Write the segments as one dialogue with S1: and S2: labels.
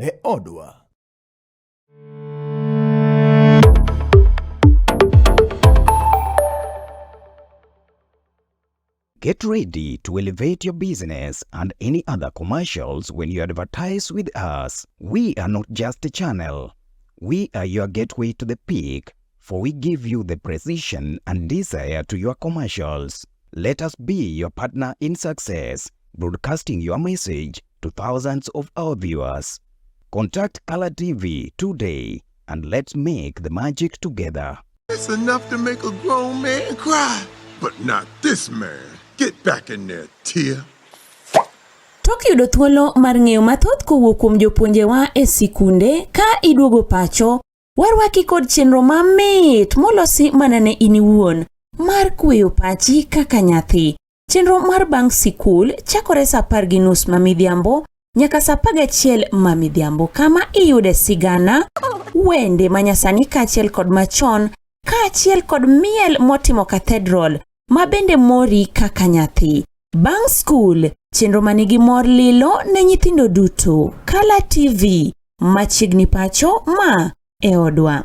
S1: e odwa.
S2: Get ready to elevate your business and any other commercials when you advertise with us. We are not just a channel. We are your gateway to the peak, for we give you the precision and desire to your commercials. Let us be your partner in success, broadcasting your message to thousands of our viewers. Contact Color TV today and let's make the magic together.
S3: It's enough to make a grown man cry, but not this man. Get back in there, Tia.
S4: Tok yudo thuolo mar ng'eyo mathoth kowuok kuom jopuonjewa e sikunde ka iduogo pacho, warwaki kod chenro mamit molosi mana ne in iwuon mar kweyo pachi kaka nyathi. Chenro mar bang' sikul chakore sa 10:30 ma midhiambo nyaka sa 11 ma midhiambo kama iyude sigana, wende manyasani kaachiel kod machon, kaachiel kod miel motimo cathedral ma bende mori kaka nyathi. Bang' skul, chenro manigi mor lilo ne nyithindo duto. Kala TV, machiegni pacho ma e odwa.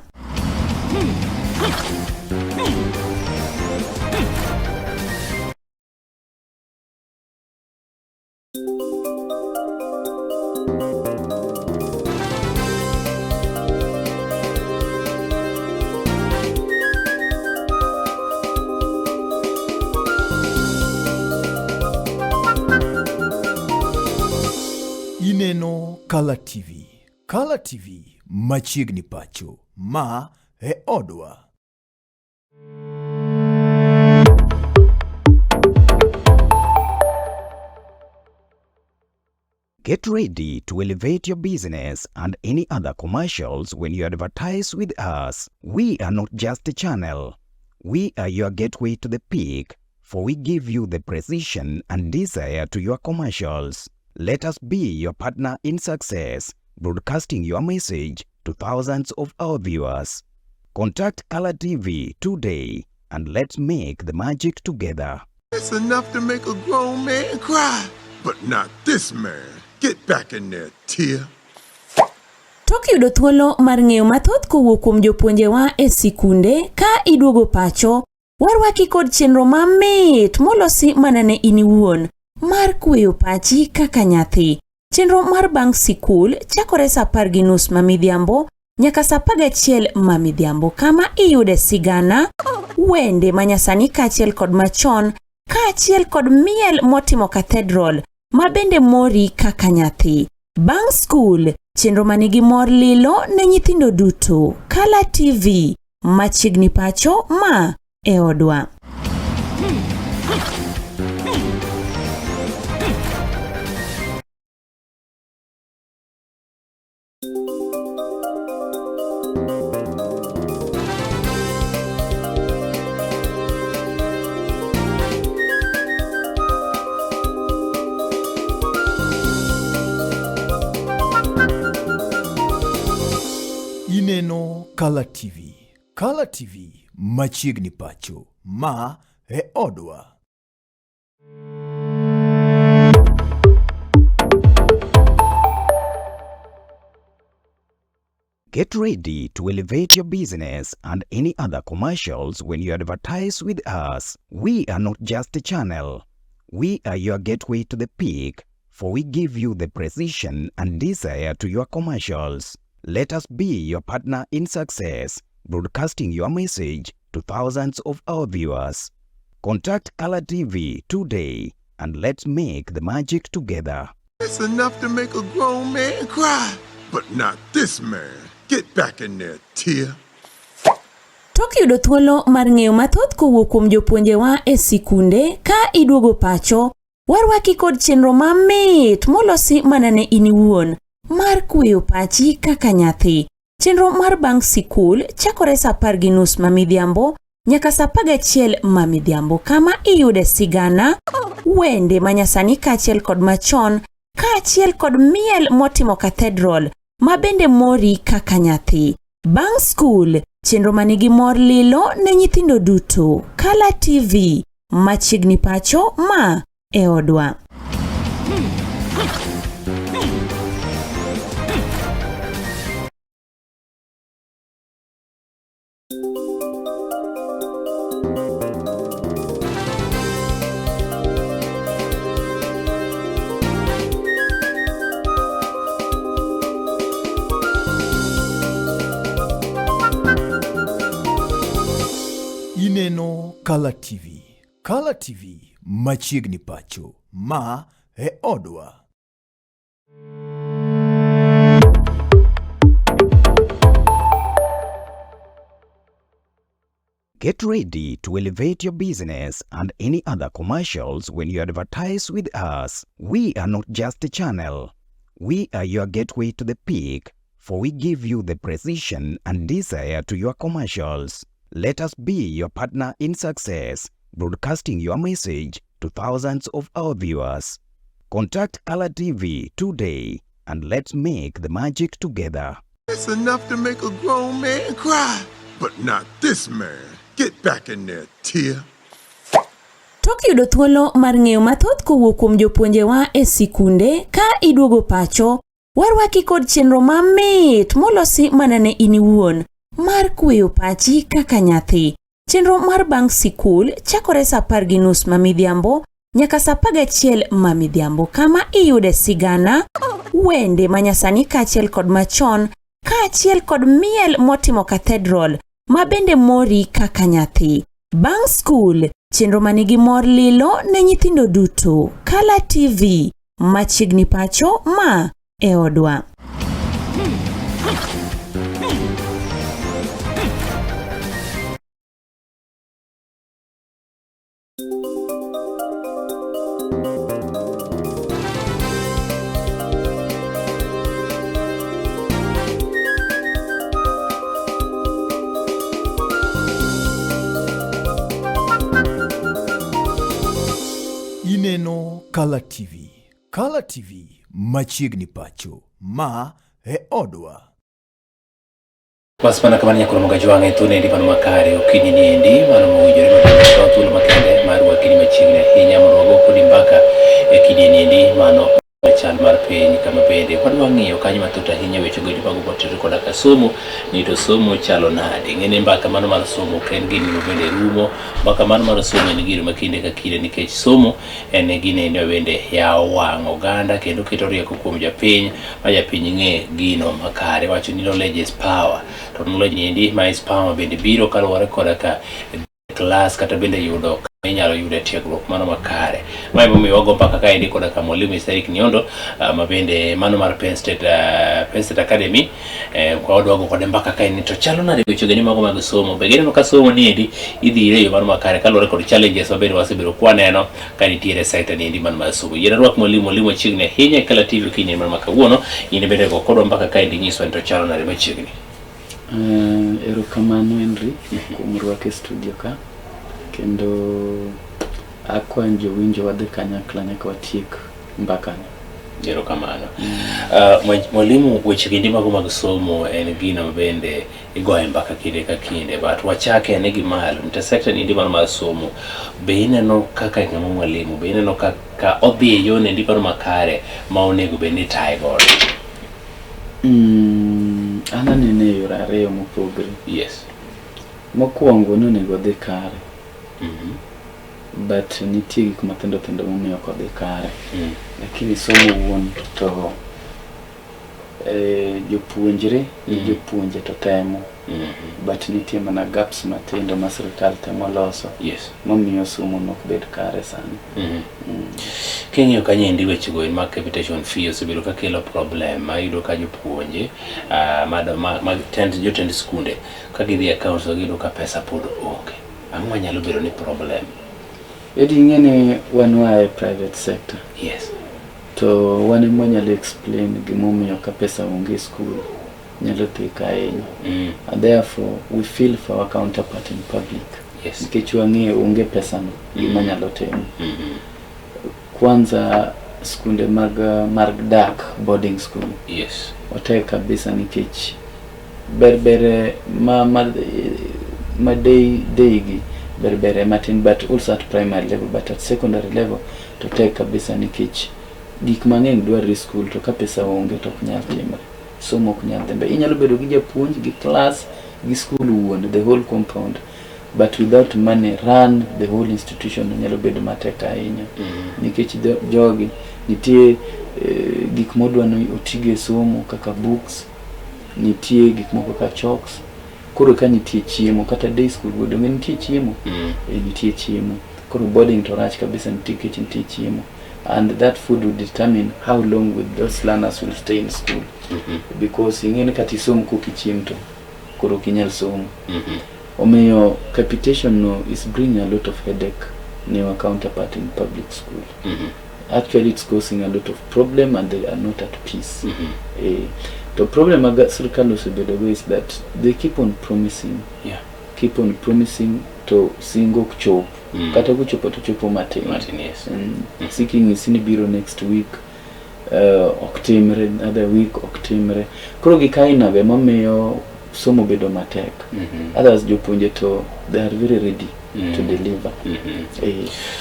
S1: Ineno Kala TV. Kala TV machiegni pacho. Ma e odwa.
S2: Get ready to elevate your business and any other commercials when you advertise with us. We are not just a channel. We are your gateway to the peak, for we give you the precision and desire to your commercials. Let us be your partner in success, broadcasting your message to thousands of our viewers. Contact Color TV today and let's make the magic together.
S3: It's enough to make a grown man cry, but not this man. Get back in there, Tia.
S4: Tok yudo thuolo mar ng'eyo mathoth kowuok kuom jopuonjewa e sikunde ka iduogo pacho, warwaki kod chenro mamit molosi mana ne in iwuon mar kweyo pachi kaka nyathi. Chenro mar bang' sikul chakore sa 10:30 ma midhiambo nyaka sa 11 ma midhiambo kama iyude sigana, wende manyasani kaachiel kod machon, kaachiel kod miel motimo cathedral ma bende mori kaka nyathi. Bang' skul, chenro manigi mor lilo ne nyithindo duto. Kala TV, machiegni pacho ma e odwa.
S1: Ineno Kala TV. Kala TV machiegni pacho. Ma e odwa.
S2: Get ready to elevate your business and any other commercials when you advertise with us. We are not just a channel. We are your gateway to the peak, for we give you the precision and desire to your commercials. Let us be your partner in success, broadcasting your message to thousands of our viewers. Contact Color TV today and let's make the magic together.
S3: It's enough to make a grown man cry, but not this man. Get back in there, Tia.
S4: Tok yudo thuolo mar ng'eyo mathoth kowuok kuom jopuonjewa e sikunde ka iduogo pacho, warwaki kod chenro mamit molosi mana ne in iwuon mar kweyo pachi kaka nyathi. Chenro mar bang' sikul chakore sa 10:30 ma midhiambo nyaka sa 11 ma midhiambo kama iyude sigana, wende manyasani kaachiel kod machon, kaachiel kod miel motimo cathedral ma bende mori kaka nyathi. Bang' skul, chenro manigi mor lilo ne nyithindo duto. Kala TV, machiegni pacho ma e odwa.
S1: Ineno Kala TV. Kala TV machiegni pacho. Ma e odwa.
S2: Get ready to elevate your business and any other commercials when you advertise with us. We are not just a channel. We are your gateway to the peak, for we give you the precision and desire to your commercials. Let us be your partner in success, broadcasting your message to thousands of our viewers. Contact Color TV today and let's make the magic together.
S3: It's enough to make a grown man cry. But not this man. Get back in there, Tia.
S4: Tok yudo thuolo mar ng'eyo mathoth kowuok kuom jopuonjewa e sikunde ka iduogo pacho, warwaki kod chenro mamit molosi mana ne in iwuon mar kweyo pachi kaka nyathi. Chenro mar bang' sikul chakore sa 10:30 ma midhiambo nyaka sa 11 ma midhiambo kama iyude sigana, wende manyasani kaachiel kod machon, kaachiel kod miel motimo cathedral ma bende mori kaka nyathi. Bang' skul, chenro manigi mor lilo ne nyithindo duto. Kala TV, machiegni pacho ma e odwa.
S1: Ineno Kala TV. Kala TV machiegni pacho. Ma e odwa.
S5: Bas mana kamano nyakoro moga jwang'e thuolo endi mano makare okinyi ni endi mano mowinjore mondo thuolo makende mar rwakini machiegni ahinya mondo wago kodi mbaka e kidieny endi mano chal mar piny kama bende wadwa ng'iyo kanyo matut ahinya weche go mago motenore koda ka somo ni to somo chalo nade. Ng'eni mbaka mano mar somo ok en gino bende rumo, mbaka mano mar somo en gino ma kinde ka kinde nikech somo en gino endi ma bende yawo wang' oganda kendo keto rieko kuom japiny ma japiny ng'e gino makare. Iwacho ni knowledge is power, to knowledge ni endi ma is power bende biro kaluwore koda ka klas kata bende yudo kama inyalo yude tiegruok mano makare. Ma emomiyo wago mbaka kaendi koda ka mwalimu Eric Nyondo ma bende mano mar Penn State Academy kwa wadwa go kode mbaka kaendi to chalo nade weche gani mago mag somo. Be gineno ka somo ni endi idhi e yo mano makare kaluwore kod challenges ma bende wasebedo kwaneno ka nitiere e sector ni endi mano mar somo. Yiena rwak mwalimu, mwalimu machiegni ahinya e Kala TV okinyi mar ma kawuono. In bende go kodwa mbaka kaendi nyiswa ni to chalo nade machiegni.
S6: Erokamano Henry kuom rwaka e studio ka kendo akwayo jowinjo wadhi kanyakla nyaka watiek mbakani.
S5: Erokamano. Mwalimu, weche gendi mago mag somo en gino bende igoye mbaka kinde ka kinde, but wachake ane gi malo. Nitie sector ni endi mano mar somo, be ineno kaka ng'ama mwalimu, be ineno kaka odhi e yono endi mano makare ma onego bed ni itaye godo?
S6: An anene e yore ariyo mopogre. Mokwongo nonego odhi kare. But nitie gik mathindo thindo momiyo ok odhi kare. Lakini somo wuon to jopuonjre gi jopuonje to temo. But nitie mana gaps matindo ma sirikal temo loso. Mamiyo somo no ok bed kare sani.
S5: King'iyo kanyo endi weche go mag capitation fee osebedo ka kelo problem ma iyudo ka jopuonje ma jotend skunde ka gidhi e accounts to giyudo ka pesa pod onge. Ang'o manyalo bedo ni problem?
S6: Edi ing'e ni wan wa e private sector. To wan ema wanyalo explain gimomiyo ka pesa onge e school nyalo thek ahinya. And therefore we feel for our counterpart in public. Nikech wang'eyo onge pesa no gima nyalo timo. Kwanza skunde mag mar dak boarding school. Otek kabisa nikech ber ber ma day day gi ber ber matin, but also at primary level, but at secondary level to tek kabisa nikech gik mang'eny dwarore e school to ka pesa onge to ok nyal timre. Somo ok nyal dhi mbele. Inyalo bedo gi japuonj gi class gi school wuon, the whole compound, but without money run the whole institution nyalo bedo matek ahinya. Nikech jogi nitie gik modwa ni otigo e somo kaka books, nitie gik moko kaka chalks. Koro ka nitie chiemo kata day school go donge nitie chiemo? Nitie chiemo. Koro boarding to rach kabisa nikech nitie chiemo, and that food will determine how long will those learners will stay in school, because ing'e ni kata isom kok ichiem to koro ok inyal somo. Omiyo capitation no is bringing a lot of headache ne our counterpart in public school. Actually, it's causing a lot of problem and they are not at peace. The problem mag sirkal osebedogo is that they keep on promising, keep on promising, to singo ok chop. Kata kochopo to chopo matin.
S5: Martin, yes.
S6: Siking'isi ni biro next week, ok timre, other week ok timre. Koro gik ainago emamiyo somo bedo matek. Others jopuonje to they are very ready to deliver.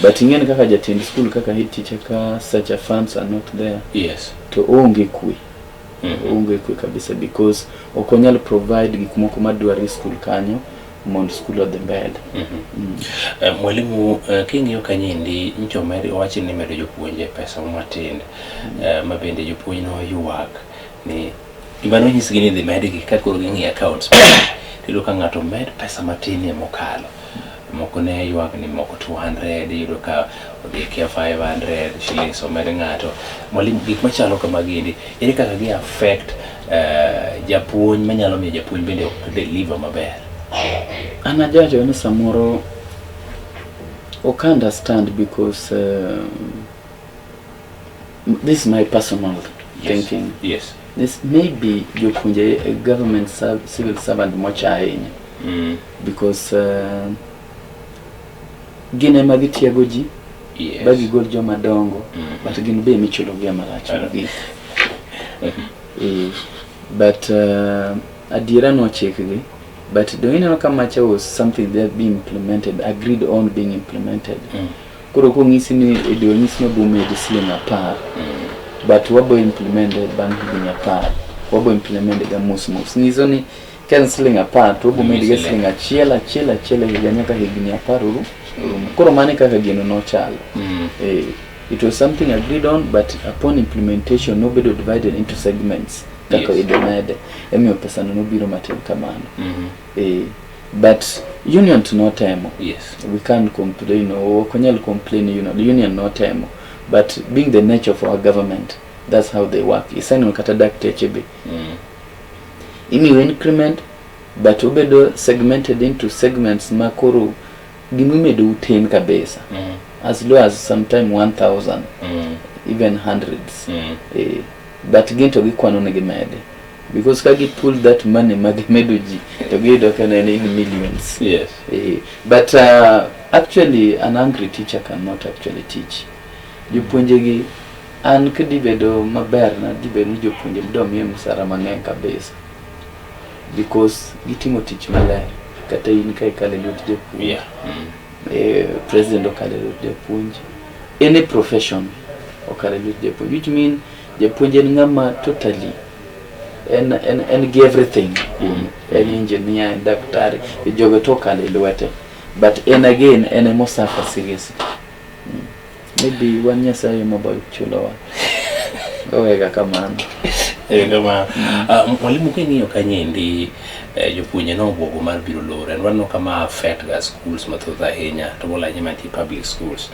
S6: But ing'eni kaka jatend school, kaka head teacher, ka such a funds are not there, to oonge kwe. Oonge kwe kabisa because ok onyal provide gik moko madwaro e school kanyo mondo school odhi mbele.
S5: Mwalimu, king'iyo kanyendi nyicho med owachi ni medo jopuonje pesa matin, ma bende jopuonj noywak ni gima nonyisgi ni dhi medgi ka koro ging'iyo accounts tiyudo ka ng'ato med pesa matin e mokalo moko ne ywak ni moko 200, iyudo ka odhi kia 500 shillings omed ng'ato. Mwalimu, gik machalo kamagi endi ere kaka gi affect japuonj manyalo miyo japuonj bende ok deliver maber?
S6: An ajawacho ni samoro ok understand because this is my personal thinking. This maybe jopuonje government civil servant mocha ahinya because gin ema gitiego ji ba gigol joma dongo, but gin be michulo gi marach mogik. But adiera nochikgi, but do ineno ka macha was something that be implemented, agreed on being implemented. Koro kong'isi ni idwa nyisi ni wabo medi siling 10, but wabo implement bang' higni 10, wabo implement ga mos mos, nyiso ni ka en siling 10 to wabo medi ga siling 1 1 1 e higa nyaka higni 10 orumo. Koro mano e kaka gino nochalo. It was something agreed on, but upon implementation nobedo divided into segments kaka idhi mede, emiyo pesano nobiro matin kamano. But union to notemo. We can't complain, ok wanyal complain union notemo, but being the nature of our government, that's how they work. Iseneno kata dakteche be imiyo increment, but obedo segmented into segments ma koro gimimedo tin kabisa, as low as sometime 1000, even hundreds. But gin to gikwano ni gimede because ka gi pull that money ma gimedo ji to giyudo ka ne en in millions. But actually an angry teacher cannot actually teach. Jopuonje gi an kadibedo maber na dibedo ni jopuonje domiye msara mang'eny kabisa because gitimo tich maler. Kata in ka ikalo e lwet japuonj, president okalo e lwet japuonj, any profession okalo e lwet japuonj, which mean japuonj en ng'ama totally en gi everything kuome. En engineer, en daktari, jogo to okalo e lwete, but en again en emo suffer seriously. Maybe wan Nyasaye ema bo chulowa owega kamano.
S5: Kama mwalimu, king'iyo kanyendi, jopuonje nobuogo mar biro loro en waneno kama affect ga schools mathoth ahinya, to moloyo ahinya mantie public schools.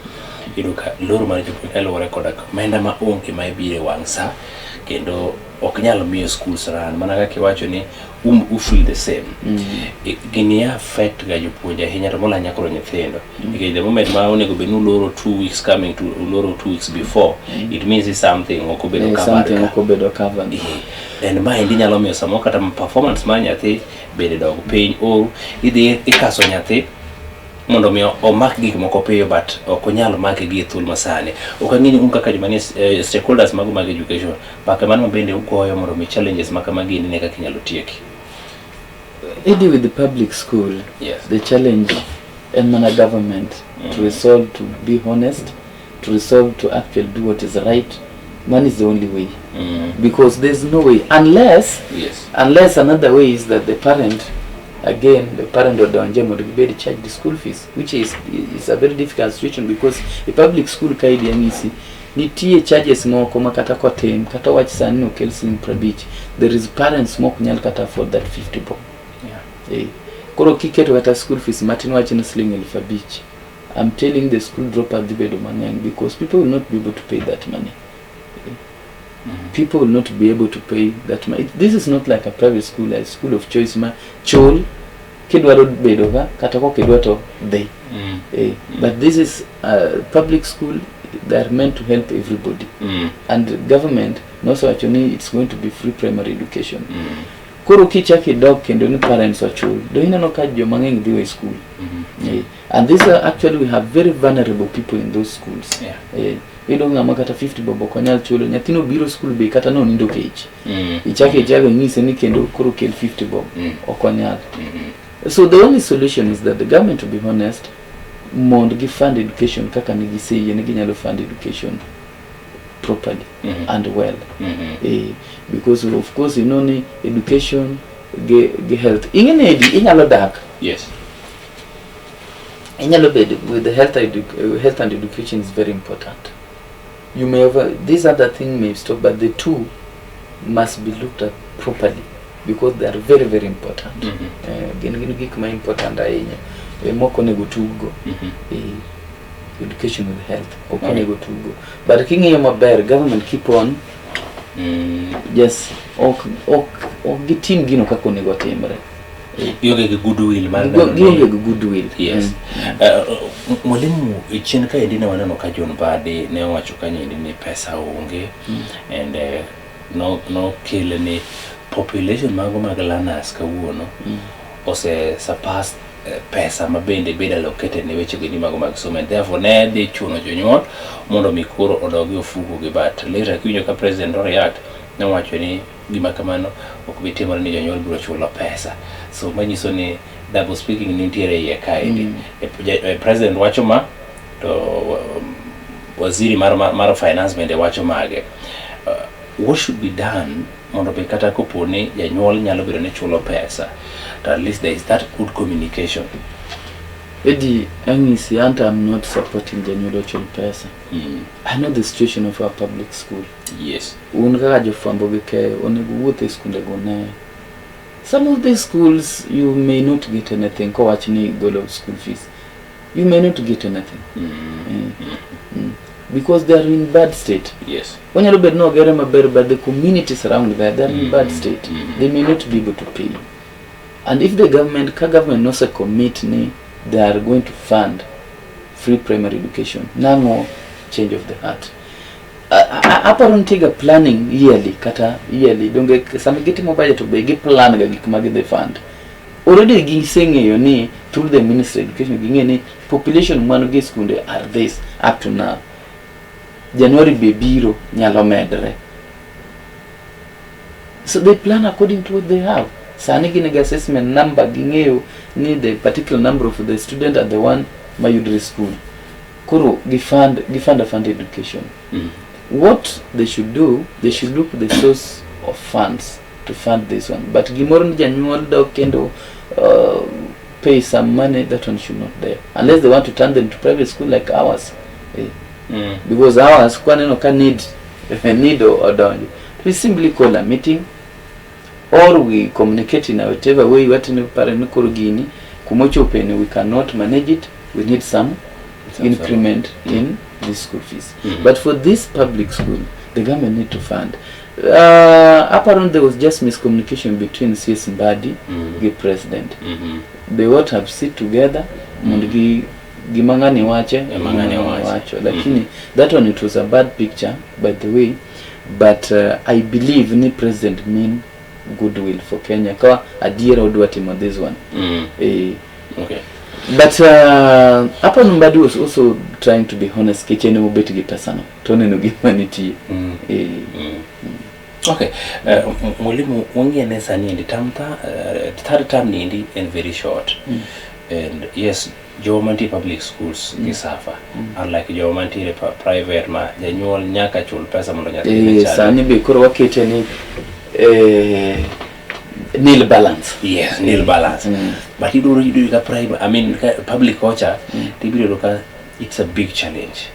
S5: Iyudo ka loro mar jopuonj kaluwore koda omenda ma onge ma ibiro e wang' sa kendo ok nyal miyo schools run mana kaka iwacho ni u feel the same. Gini affect ga jopuonje ahinya, to moloyo ahinya koro nyithindo, nikech the moment ma onego bed ni uloro 2 weeks coming to uloro 2 weeks before, it means is something ok obedo covered
S6: something
S5: ka.
S6: Ok obedo covered.
S5: Then maendi nyalo miyo samoro kata performance mar nyathi bende dog piny, or idhi ikaso nyathi mondo mi omak gik moko piyo, but ok onyal make gi e thuolo masani. Ok ang'e ni un kaka joma nie stakeholders mago mag education, mbaka mano ma bende ugoyo mondo mi challenges ma kamagi endi ne kaka inyalo tieki?
S6: Eddie, with the public school, the challenge en mana government to resolve to be honest, to resolve to actually do what is right. Man is the only way, because there's no way unless unless another way is that the parent Again, the parent odonje mondo gibed charged school fees, which is a very difficult situation because a public school ka idhi anyisi nitie charges moko ma kata kotim kata wach sani ni okel siling 50, there is parents mok nyal kata afford that 50 bob. Koro kiketo kata school fees matin, wach ni siling 5,000, I'm telling the school dropout dhi bedo mang'eny because people will not be able to pay that money. People will not be able to pay that money. This is not like a private school, a school of choice ma chul kidwaro bedo ka kata kok idwa to dhi. But this is a public school. They are meant to help everybody. And government nosewacho ni it's going to be free primary education. Koro kichak idok kendo ni parents ochul, do ineno ka joma ng'eny dhi e school. And these are actually, we have very vulnerable people in those schools. Iyudo ng'ama kata 50 bob ok onyal chulo, nyathino biro school be kata nonindo kech. Ichako ichako inyise ni kendo koro kel 50 bob. Ok onyal. So the only solution is that the government, to be honest, mondo gi fund education kaka ne giseyie ni ginyalo fund education properly and well. Because of course you know ni education gi health, ing'e ni edi inyalo dak, inyalo bedo with the health, health and education is very important. You may over this other thing may stop, but the two must be looked at properly because they are very, very important. Gin gik ma important ahinya, mok onego tuggo. Education with health ok onego tuggo, but king'iyo maber, government keep on just ok gitim gino kaka onego timre.
S5: Gionge gi goodwill mar neno
S6: Gionge gi goodwill.
S5: Yes. Mwalimu, chien kaendi ne waneno ka John Mbadi ne owacho kanyo ni pesa onge and no nokele ni population mago mag learners kawuono ose surpass pesa ma bende bedo allocated ne weche go mago mag somo, and therefore ne dhi chuno jonyuol mondo mi koro odog e ofuko gi. But later kiwinjo ka president react, nowacho ni gima kamano ok bi timore, ni jonyuol biro chulo pesa. So manyiso ni double speaking nitiere iye kaendi. President wacho ma to waziri mar finance bende wacho mage. What should be done mondo be kata kopo ni janyuol nyalo bedo ni chulo pesa, to at least there is that good communication?
S6: Eddie, ang'isi, anto I'm not supporting janyuol ochul pesa. I know the situation of our public school. Un kaka jofwambo gi keyo onego wuoth e skunde go ne. Some of these schools you may not get anything kowach ni golo school fees. You may not get anything. Because they are in bad state. Onyalo bedo ni ogere maber, but the communities around there, they are in bad state. They may not be able to pay. And if the government, ka government nose commit ni they are going to fund free primary education, nang'o change of the heart? Aparo nitie ga planning yearly, kata yearly donge sama gitimo budget to be giplan ga gik ma gidhi fund. Already giseng'eyo ni through the Ministry of Education ging'e ni population man gi skunde are this up to now. January be biro nyalo medre. So they plan according to what they have. Sani gin gi assessment number, ging'eyo ni the particular number of the student are the one mayudre school. Koro gifund a fund education. What they should do, they should look the source of funds to fund this one. But gimoro ni janyuol dok kendo pay some money, that one should not there. Unless they want to turn them to private school like ours. Because ours kwaneno ka need odonjo, we simply call a meeting or we communicate in whatever way watino pare ni koro gini kumochopeni we cannot manage it, we need some
S5: Some
S6: increment in this school fees. But for this public school, the government need to fund. Apparently there was just miscommunication between CS Mbadi gi president. They ought to have sit together mondo gi gima ng'ani wache
S5: Ema ng'ani wache.
S6: Wacho, lakini that one, it was a bad picture, by the way. But I believe ni president mean goodwill for Kenya ka adiera odwa timo this one. But hapa Mbadi was also trying to be honest kech en mobet gi pesano to oneno gima nitie.
S5: Okay. Mwalimu, wang'e ne sani endi term third term ni endi en very short. And yes, joma mantie public schools gi suffer. Unlike joma mantiere private ma janyuol nyaka chul pesa mondo nyathine chal.
S6: Sani be koro wakete ni Nil balance.
S5: Yes, nil balance. But idwaro yudo ka private, I mean ka public kocha, tibiro yudo ka it's a big challenge.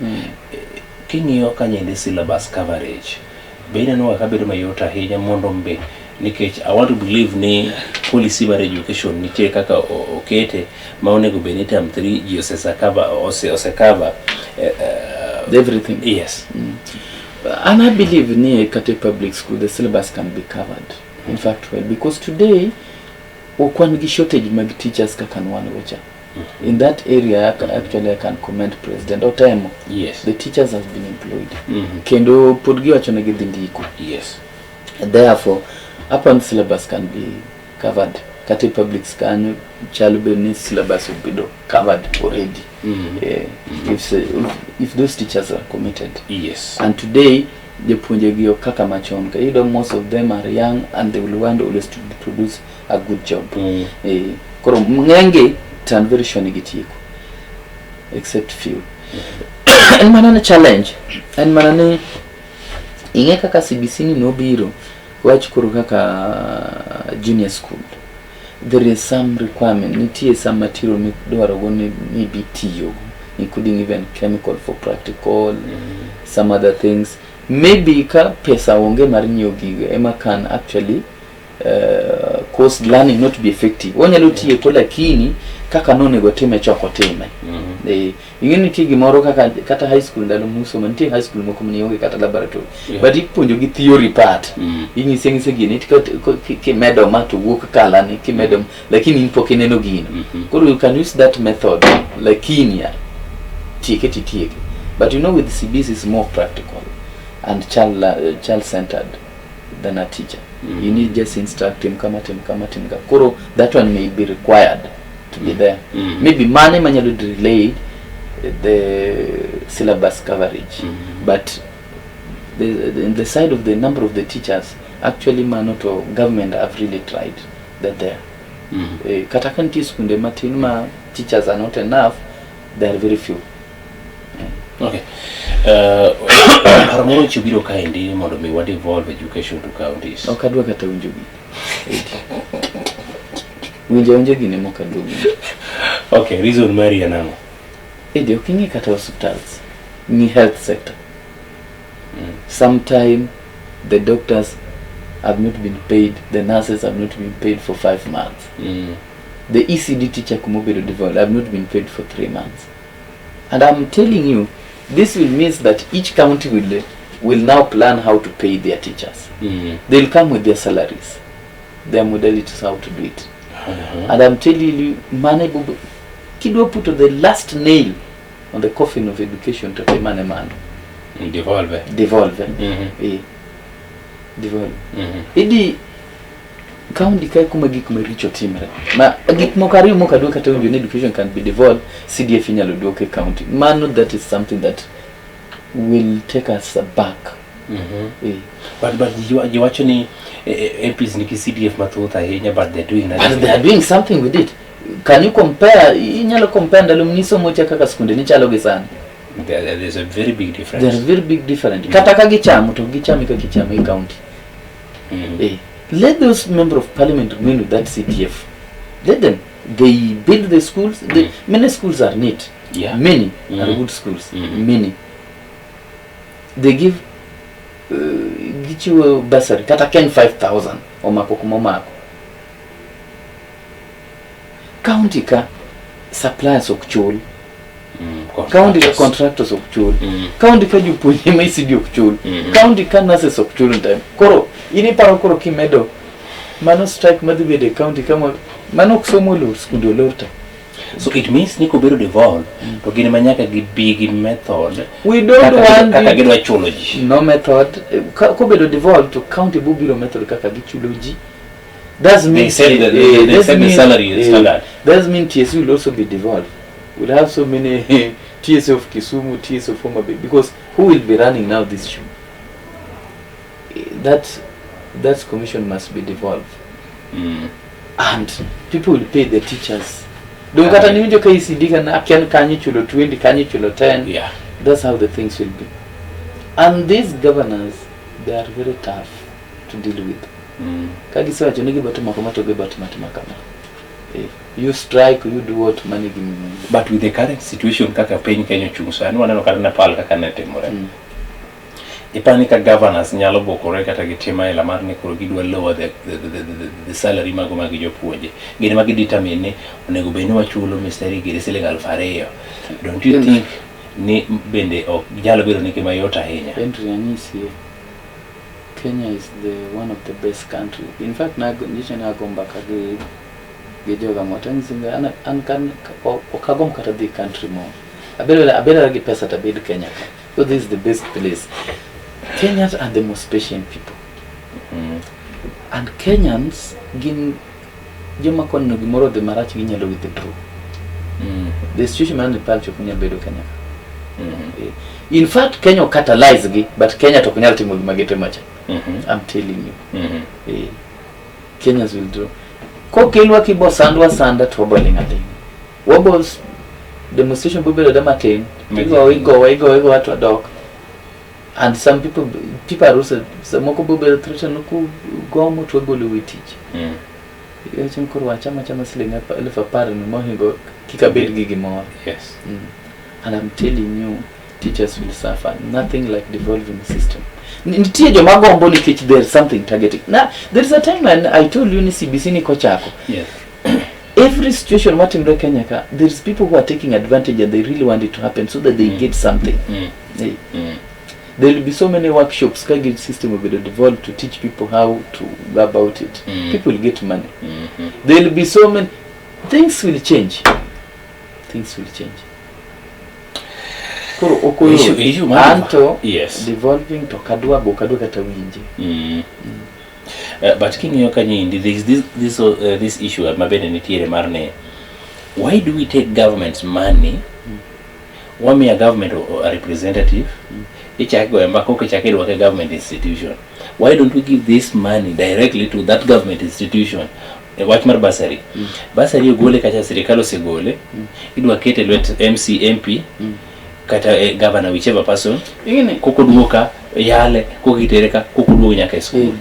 S5: King'iyo kanyendi syllabus coverage, be ineno ka bedo mayot ahinya mondo mbe nikech I want to believe ni policy mar education nitie kaka okete ma onego bed ni term 3 ji osesa cover ose cover
S6: Everything.
S5: Yes.
S6: And I believe ni kata e public school the syllabus can be covered. In fact, well, because today ok wan gi shortage mag teachers kaka ne wan go cha. In that area, actually I can commend President Otemo. The teachers have been employed. Kendo pod giwacho ni gidhi ndiko. Therefore, upon syllabus can be covered. Kata e public kanyo chalo bed ni syllabus obedo covered already. If those teachers are committed. And today, jopuonje gi ok kaka machon ka iyudo most of them are young and they will want always to produce a good job. Koro ng'eny to I'm very sure ni gitieko except few. En mana ni challenge en mana ni ing'e kaka CBC ni nobiro wach koro kaka junior school there is some requirement, nitie some material midwaro go ni bi tiyogo, including even chemical for practical, some other things. Maybe ka pesa onge mar nyiewo gigo ema can actually cause learning not be effective. Onyalo tieko lakini kaka nonego time chok otime. Ing'e nitie gimoro kaka kata high school ndalo musomo nitie high school moko mane onge kata laboratory but ipuonjo gi theory part. Inyisi anyisa gini kimedo ma to wuok kala ni kimedo lakini in pok ineno gino. Koro you can use that method lakini tieke titieke. But you know with CBC is more practical and child centered than a teacher. You need just instruct him kama tim kama tim ka. Koro that one may be required to be there. Maybe money manyalo delay the syllabus coverage. But the side of the number of the teachers actually mano to government have really tried that there. Kata ka nitie skunde matin ma teachers are not enough, they are very few.
S5: Okay. Paro moro nyocha obiro kaendi mondo mi wa devolve education to counties.
S6: Ok adwa kata winjo gini. Winjo awinja gini mok adwa winjo.
S5: Okay, reason mari en ang'o?
S6: Edi, ok ing'i kata hospitals, ng'i health sector. Sometime the doctors have not been paid, the nurses have not been paid for 5 months. The ECD teacher kumobedo devolved have not been paid for 3 months. And I'm telling you, this will mean that each county will now plan how to pay their teachers. They'll come with their salaries, their modalities how to do it. And I'm telling you, money, kidwa put the last nail on the coffin of education to pay money man.
S5: Devolve.
S6: Devolve. Devolve. Idi county kae kuma gik maricho timre. Ma gik moko ariyo mok adwa kata winjo ni education can be devolved, CDF inyalo duok e county. Mano that is something that will take us back.
S5: But ji wacho ni MPs nigi CDF mathoth ahinya, but they're doing nothing.
S6: But they are doing something with it. Can you compare? Inyalo compare ndalo mnisomo cha kaka skunde ni chalo gi sani.
S5: There's a very big difference.
S6: There's a very big difference. Kata ka gichamo to gichamo kaka gichamo e county. Let those member of parliament remain with that CDF. Let them. They build the schools. Many schools are neat. Many are good schools. Many. They give gichiwo bursary kata ken 5,000 omako kuma omako. County ka suppliers ok chul. County ka contractors ok chul. County ka jopuonje ma ECD ok chul. County ka nurses ok chul in time. Koro in iparo koro kimedo mano strike madhi bedo e county kama mano ok somo olor, skunde olor te.
S5: So it means ni kobedo devolved to gin ma nyaka gibi gi method.
S6: We don't want
S5: kaka
S6: it.
S5: Gidwa chulo ji.
S6: No method. Kobedo devolved to county bobiro method kaka gichulo ji. That's
S5: They
S6: mean
S5: said they
S6: that's
S5: said the
S6: mean,
S5: salary is standard.
S6: That's mean TSC will also be devolved. We'll have so many TSC of Kisumu, TSC of Homa Bay, because who will be running now this show? That commission must be devolved. And people will pay the teachers. Don't kata ni winjo ka ECD kana akian kanyo chulo 20, kanyo chulo 10. That's how the things will be. And these governors, they are very tough to deal with. Ka gisewacho ni gibiro timo kama to gibiro timo atima kama. You strike, you do what money gimi.
S5: But with the current situation kaka piny Kenya ochung' sani waneno kata Nepal kaka ne timore. Ipani ka governors nyalo bukore kata gitimo aila mar ni koro gidwa lower the salary mago mag jopuonje. Gin ema gidetermine ni onego bed ni wachulo Mr. Rigiri siling 2000. Don't you think ni bende ok nyalo bedo ni gima yot ahinya?
S6: Henry anyisi, Kenya is the one of the best country. In fact, nyicha nago mbaka gi joga moko anyisi ni an kan ok agomb kata dhi country moro. Abedo gi pesa to abed Kenya ka. So this is the best place. Kenyans are the most patient people. And Kenyans gin joma koneno gimoro odhi marach ginyalo withdraw. The situation man Nepal chok nyal bedo Kenya ka. In fact, Kenya ok catalyze gi, but Kenya to ok nyal timo gima gitimo cha. I'm telling you. Kenyans will draw. Kokelwa kibo sandwa sanda to wabo ling' aling'. Wabo demonstration bo bedo matin. Igowa igowa igowa igowa to wadok. And some people are also moko bo bedo threaten ku gomo to wagolo wi tich. Iwacho koro wachama chama siling 10,000 ni mohingo kik abed gi gimoro.
S5: Yes.
S6: And I'm telling you, teachers will suffer. Nothing like devolving system. Nitie joma gombo nikech there is something targeting. Now, there is a time when I told you ni CBC ni kochako.
S5: Yes.
S6: Every situation matimre Kenya ka, there is people who are taking advantage and they really want it to happen so that they get something. There will be so many workshops ka gi system will be devolved to teach people how to go about it. People will get money. There will be so many things will change. Things will change. Koro ok
S5: Issue mar
S6: anto
S5: Yes.
S6: devolving to kadwa bo kadwa kata winje.
S5: But king'iyo kanyo there is this issue ma bende nitiere mar ne why do we take government's money wamiya government a representative ichako goyo mbaka ok ichako idwake government institution. Why don't we give this money directly to that government institution? Wach mar bursary. Bursary ogole kacha sirikal osegole. Idwa kete lwet MC MP kata governor whichever person. Koko duoka yale koko itere ka koko duogo nyaka e school.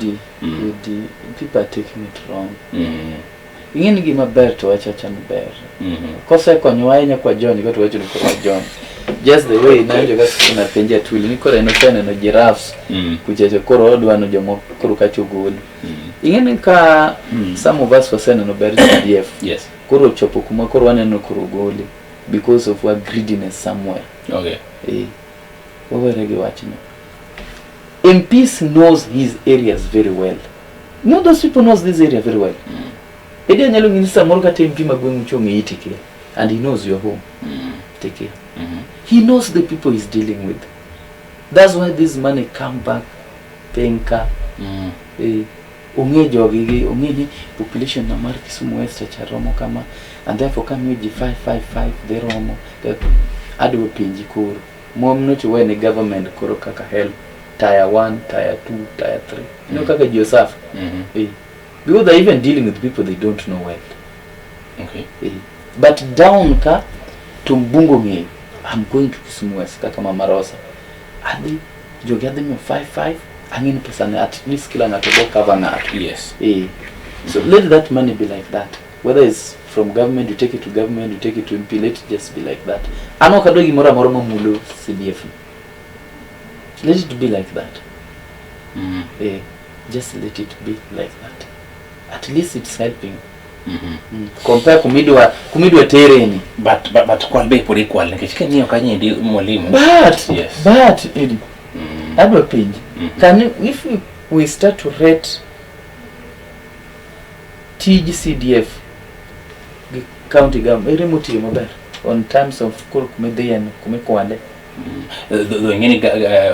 S6: AD, people are taking it wrong. Ing'eni gima ber to wacha cha ni ber. Kosekonyowa ahinya kwa John go to wacho ni koro John. Just the way nawinjo ka napenje Atwili ni koro en oseneno giraffes kuchacha koro odwa ni jomoko koro kacha ogol. Ing'eni ka some of us waseneno ber CDF.
S5: Yes.
S6: Koro ochopo kuma koro waneno koro ogole because of our greediness somewhere.
S5: Okay.
S6: Wawere gi wachno. MPs knows his areas very well. You know those people knows this area very well. Edi anyalo ng'isi samoro kata MP ma gweng'u cha ong'eyi take care. And he knows your home. Take care. He knows the people he's dealing with. That's why this money come back paying car. Ong'e jogi gi ong'e ni population na mar Kisumu West cha romo kama and therefore kamiyo ji 555 dhi romo. Adwa penji koro. Mom no to wene government koro kaka help tier 1, tier 2, tier 3. You know kaka ji osafa. Because they're even dealing with people they don't know well.
S5: Okay.
S6: But down ka to mbungo ng'eyo. I'm going to Kisumu West kaka Mama Rosa. Adhi jogi adhi miyo 5-5 ang'e ni pesa ne at least kila ng'ato go cover ng'ato.
S5: Yes.
S6: So let that money be like that. Whether it's from government, you take it to government, you take it to MP, let it just be like that. An ok adwa gimoro amora mamulo CDF. Let it be like that. Just let it be like that. At least it's helping. Compare kumidwa tereni.
S5: But kwal be pod ikwal nikech king'iyo kanyo endi mwalimu.
S6: But,
S5: Yes.
S6: but Eddie, adwa penji. Can you, if we start to rate tij CDF gi county government, ere motiyo maber on terms of koro kumidhiye no, kumikwale?
S5: Dho ing'eni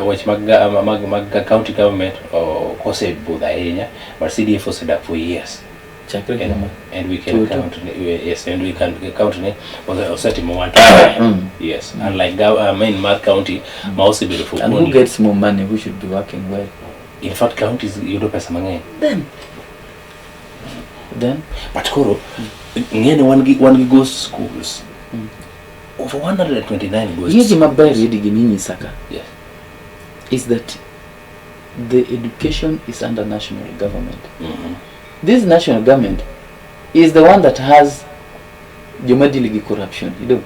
S5: weche mag county government kosebudho ahinya, but CDF osedak for years.
S6: Chakre kinde ma
S5: And we can
S6: Toto.
S5: count yes, and we can count ni osetimo one time. Yes, unlike main mar county ma osebedo for
S6: And who
S5: only
S6: gets more money, who should be working well?
S5: In fact, counties yudo pesa mang'eny.
S6: Then
S5: but koro ng'eni wan gi ghost schools. Over 129 ghost
S6: Ing'e gima ber
S5: schools.
S6: Eddie gima inyisa ka?
S5: Yes.
S6: Is that The education is under national government. This national government is the one that has joma deal gi corruption, you know.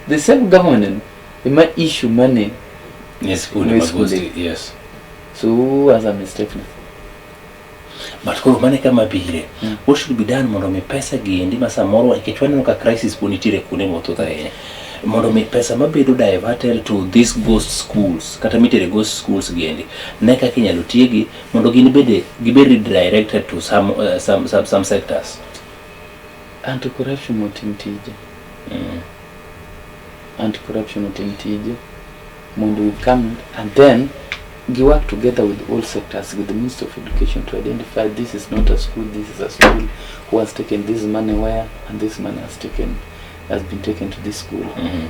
S6: The same government ema issue money
S5: Ne skunde
S6: Ne
S5: mag
S6: skunde.
S5: ghost, yes.
S6: So who has a mistake now?
S5: But koro mane kama bire. What should be done mondo mi pesa gi endi ma samoro nikech waneno ka crisis pod nitiere kuonde mathoth ahinya. Mondo mi pesa mabedo diverted to these ghost schools kata mitere ghost schools gi endi ne kaka inyalo tiegi mondo gin bede gibed redirected to some sectors.
S6: Anti-corruption otim tije. Anti-corruption otim tije mondo we come and then gi work together with all sectors, with the Minister of Education, to identify this is not a school, this is a school, who has taken this money where, and this money has been taken to this school.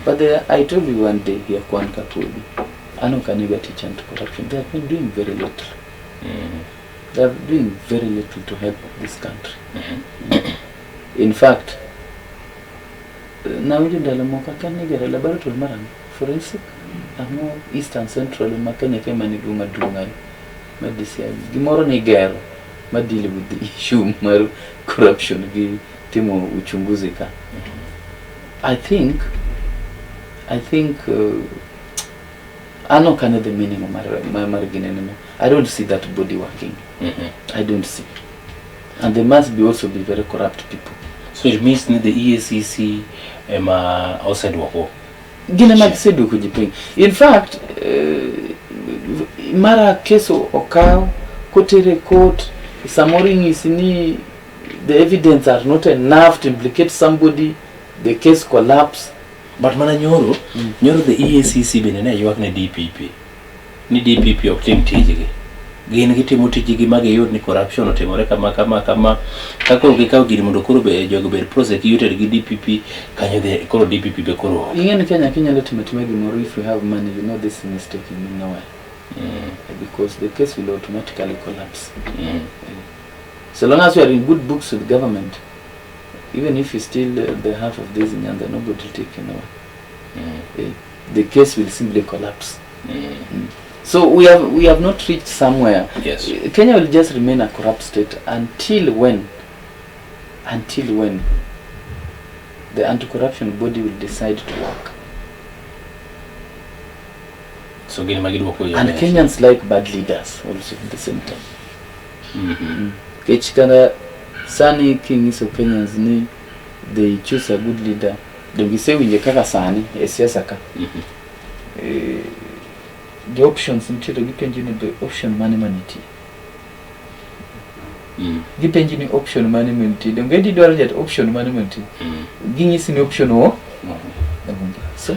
S6: But there, I told you one day here, Kwan Kapodi, an ok anego teach anti-corruption. They have been doing very little. They are doing very little to help this country. In fact, nawinjo ndalo moko akia ni igero laboratory mar ang'o? Forensic ang'o Eastern Central ma Kenya ka ema nigi maduong' ahinya mar DCI. Gimoro ni igero ma deal with the issue mar corruption gi timo uchunguzi ka. I think an ok ane the meaning mar ginene no. I don't see that body working. I don't see. And they must be also be very corrupt people.
S5: So it means ni the EACC ema oseduoko.
S6: Gin ema giseduoko ji piny. In fact, mara kes okaw kotere court, samoro inyisi ni the evidence are not enough to implicate somebody, the case collapse.
S5: But mana nyoro, nyoro the EACC bende ne ywak ne DPP. Ni DPP ok tim tijgi. Gin gitimo tijgi ma giyud ni corruption otimore kama kama kama. Ka koro gikawo gini mondo koro be jogo bed prosecuted gi DPP kanyo the koro DPP be koro.
S6: Ing'e ni Kenya kinyalo timo atima gimoro, if you have money, you know this mistake in nowhere. Because the case will automatically collapse. So long as you are in good books with government, even if you steal the half of this in Nyanza, nobody will take you nowhere. The case will simply collapse. So we have not reached somewhere. Kenya will just remain a corrupt state until when? Until when the anti-corruption body will decide to work.
S5: So gin ema giduoko jo
S6: And
S5: pesa.
S6: Kenyans like bad leaders also at the same time. Kech kata sani king'iso Kenyans ni they choose a good leader, donge isewinje kaka sani e siasa ka. The options nitiere, gipenji ni be option mane manitie. Gipenji ni option mane manitie. Donge idwaro jat option mane manitie. Ging'isi ni option o onge. So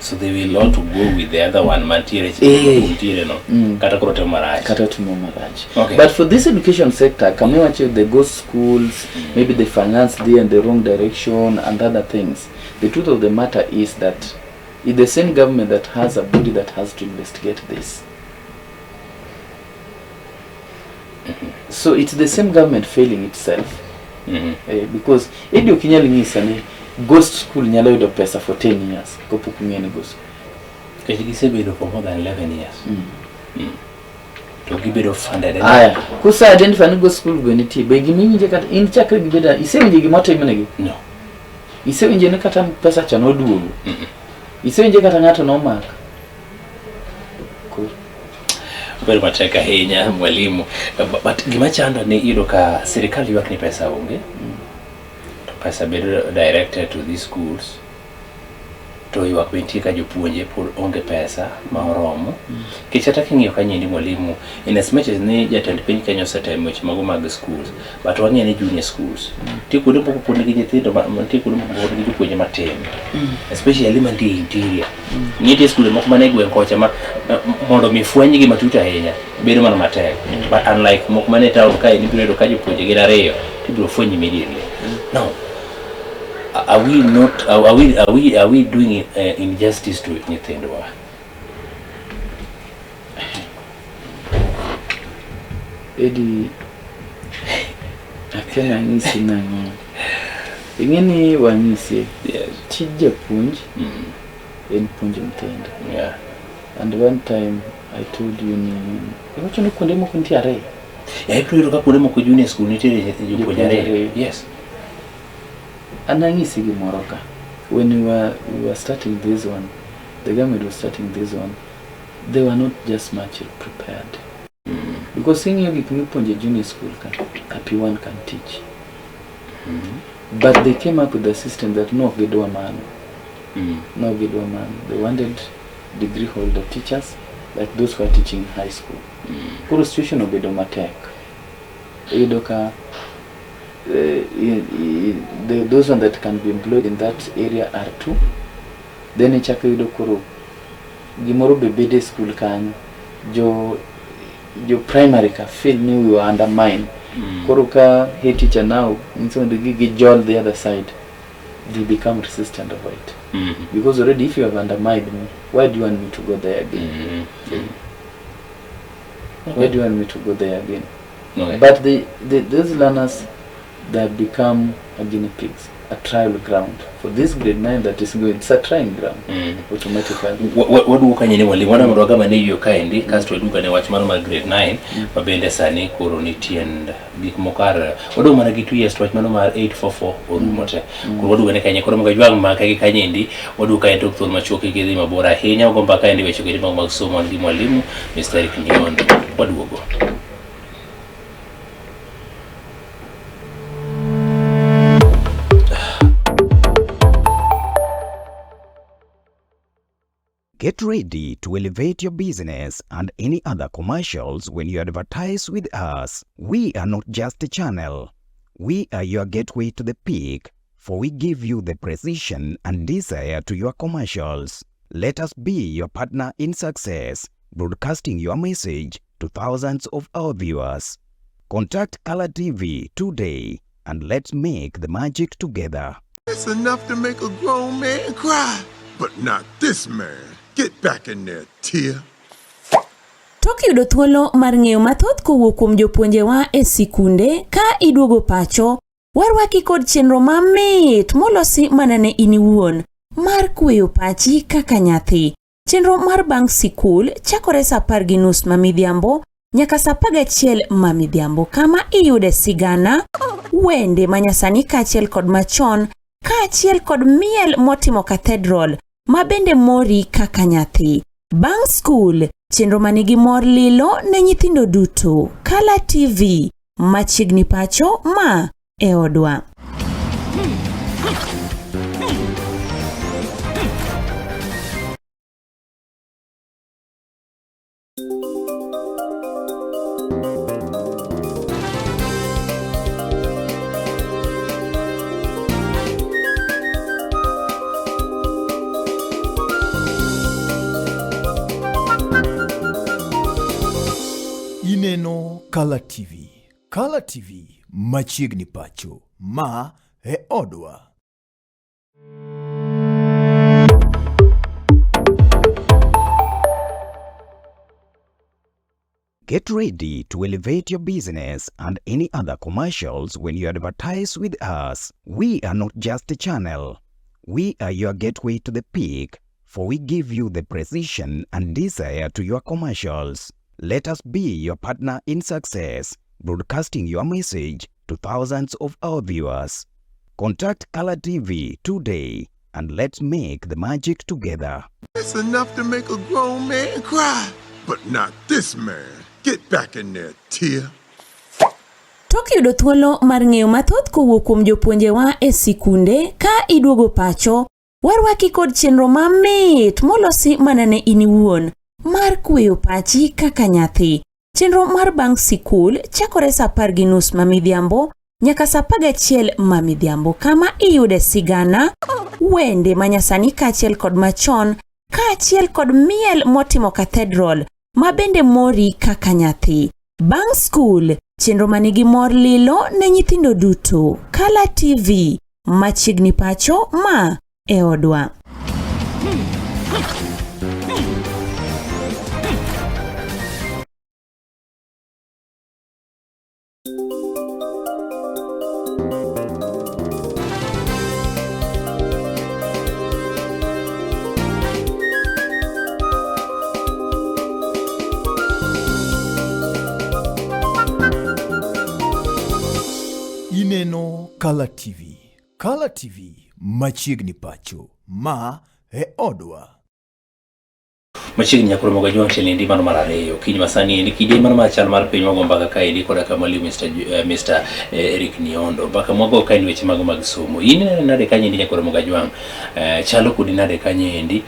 S5: So they will want to go with the other one mantiere mantiere no. Kata koro timo marach.
S6: Kata timo marach.
S5: Okay.
S6: But for this education sector, kamiwacho the ghost schools, maybe the finance there in the wrong direction and other things. The truth of the matter is that it's the same government that has a body that has to investigate this. So it's the same government failing itself. Because Edi ok inyal nyisa ni ghost school nyalo yudo pesa for 10 years kopok ong'e ni ghost school.
S5: Nikech gisebedo for more than 11 years. To gibedo funded.
S6: Aya, kuse identify ni ghost school go nitie, be gimiwinje kata in chakre gibedo, isewinje gimotimnegi?
S5: No.
S6: Isewinje ni kata pesa cha noduogo? Isewinje kata ng'ato nomak? Koro.
S5: Bedo matek ahinya, mwalimu. But gima chanda ni iyudo ka sirikal ywak ni pesa onge. To pesa bedo directed to these schools. To ywak be nitie ka jopuonje pod onge pesa ma oromo. Nikech kata king'iyo kanyendi, mwalimu, in as much as ni jatend piny Kenya osetemo weche mago mag schools, but wang'eyo ni junior schools nitie kuonde moko pod nigi nyithindo nitie kuonde moko pod nigi jopuonje matin, especially mantie interior. Nitie skunde moko mane gweng' kocha ma mondo mi fwenygi matut ahinya bedo mana matek, but unlike moko mane town kae ibiro yudo ka jopuonje gin ariyo tibiro fweny immediately. Now are we not are we doing injustice to nyithindwa?
S6: Edi, akia nang'isi nang'o. Ing'e ni wang'isi tij japuonj en puonjo nyithindo. And one time I told you ni iwacho ni kuonde moko nitie ariyo.
S5: Eh, ibiro yudo ka kuonde moko junior school nitiere jopuonj
S6: Jopuonj
S5: ariyo.
S6: ariyo.
S5: Yes.
S6: An anyisi gimoro ka. When we were starting this one, the government was starting this one, they were not just much prepared. Because ing'iyo gik mipuonjo e junior school ka, a P1 can teach. But they came up with a system that no ok gidwa mano. No gidwa mano. They wanted degree holder teachers like those who are teaching high school. Koro situation obedo matek. Iyudo ka those one that can be employed in that area are two. Then ichako iyudo koro gimoro be bedo e school kanyo. Jo primary ka feel ni we were undermined. Koro ka head teacher now nyiso mondo gi jol the other side, they become resistant of it. Because already if you have undermined me, why do you want me to go there again? Why do you want me to go there again?
S5: Okay.
S6: But those learners, they have become a guinea pigs, a trial ground. For this grade 9 that is going, it's a trying ground automatically.
S5: Waduogo kanyo ne mwalimu wana mondo wagam ane yo kaendi kasto waduogo ane wach mano mar grade 9 ma bende sani koro nitie and gik moko ar wadong' mana gi 2 years to wach mano mar 844 orumo te. Koro waduogo ane kanyo koro mondo jwang' make gi kanyo endi waduogo kae tok thuolo machuok kik idhi mabor ahinya. Wago mbaka endi weche goendi mag somo wan gi mwalimu Mr. Eric Nyondo. Waduogo.
S2: Get ready to elevate your business and any other commercials when you advertise with us. We are not just a channel. We are your gateway to the peak, for we give you the precision and desire to your commercials. Let us be your partner in success, broadcasting your message to thousands of our viewers. Contact Color TV today and let's make the magic together.
S3: It's enough to make a grown man cry. But not this man. Get back in there, Tia.
S4: Tok yudo thuolo mar ng'eyo mathoth kowuok kuom jopuonjewa e sikunde ka iduogo pacho, warwaki kod chenro mamit molosi mana ne in iwuon mar kweyo pachi kaka nyathi. Chenro mar bang' sikul chakore sa 10:30 ma midhiambo nyaka sa 11 ma midhiambo kama iyude sigana, wende manyasani kaachiel kod machon, kaachiel kod miel motimo cathedral ma bende mori kaka nyathi. Bang' skul, chenro manigi mor lilo ne nyithindo duto. Kala TV, machiegni pacho ma e odwa.
S1: Ineno Kala TV. Kala TV machiegni pacho. Ma e odwa.
S2: Get ready to elevate your business and any other commercials when you advertise with us. We are not just a channel. We are your gateway to the peak, for we give you the precision and desire to your commercials. Let us be your partner in success, broadcasting your message to thousands of our viewers. Contact Color TV today and let's make the magic together.
S3: It's enough to make a grown man cry. But not this man. Get back in there, Tia.
S4: Tok yudo thuolo mar ng'eyo mathoth kowuok kuom jopuonjewa e sikunde ka iduogo pacho, warwaki kod chenro mamit molosi mana ne in iwuon mar kweyo pachi kaka nyathi. Chenro mar bang' sikul chakore sa 10:30 ma midhiambo nyaka sa 11 ma midhiambo kama iyude sigana, wende manyasani kaachiel kod machon, kaachiel kod miel motimo cathedral ma bende mori kaka nyathi. Bang' skul, chenro manigi mor lilo ne nyithindo duto. Kala TV, machiegni pacho ma e odwa.
S1: Ineno Kala TV. Kala TV machiegni pacho. Ma e odwa.
S5: Machiegni nyaka romo ga jwang' endi mano mar ariyo kiny masani endi kidieny mano mar chal mar piny wago mbaka kaendi koda ka mwalimu Mr. Mr. Eric Niondo mbaka mwago kaendi weche mago mag somo in ineno nade kanyo endi nyaka romo ga jwang' chalo kodi nade kanyo endi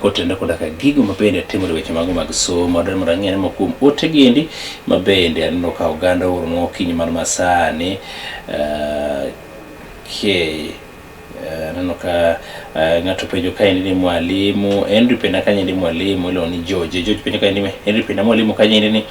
S5: kotenore koda ka gigo ma bende timore weche mago mag somo adwaro mondo ang'e moko kuom ote gi endi ma bende aneno ka oganda ooronwa okinyi mar masani okay. Aneno ka ng'ato penjo kaendi ni mwalimu Henry Penda kanyo ni mwalimu iluongo ni George. George penjo kaendi ni Henry Penda mwalimu kanyo ni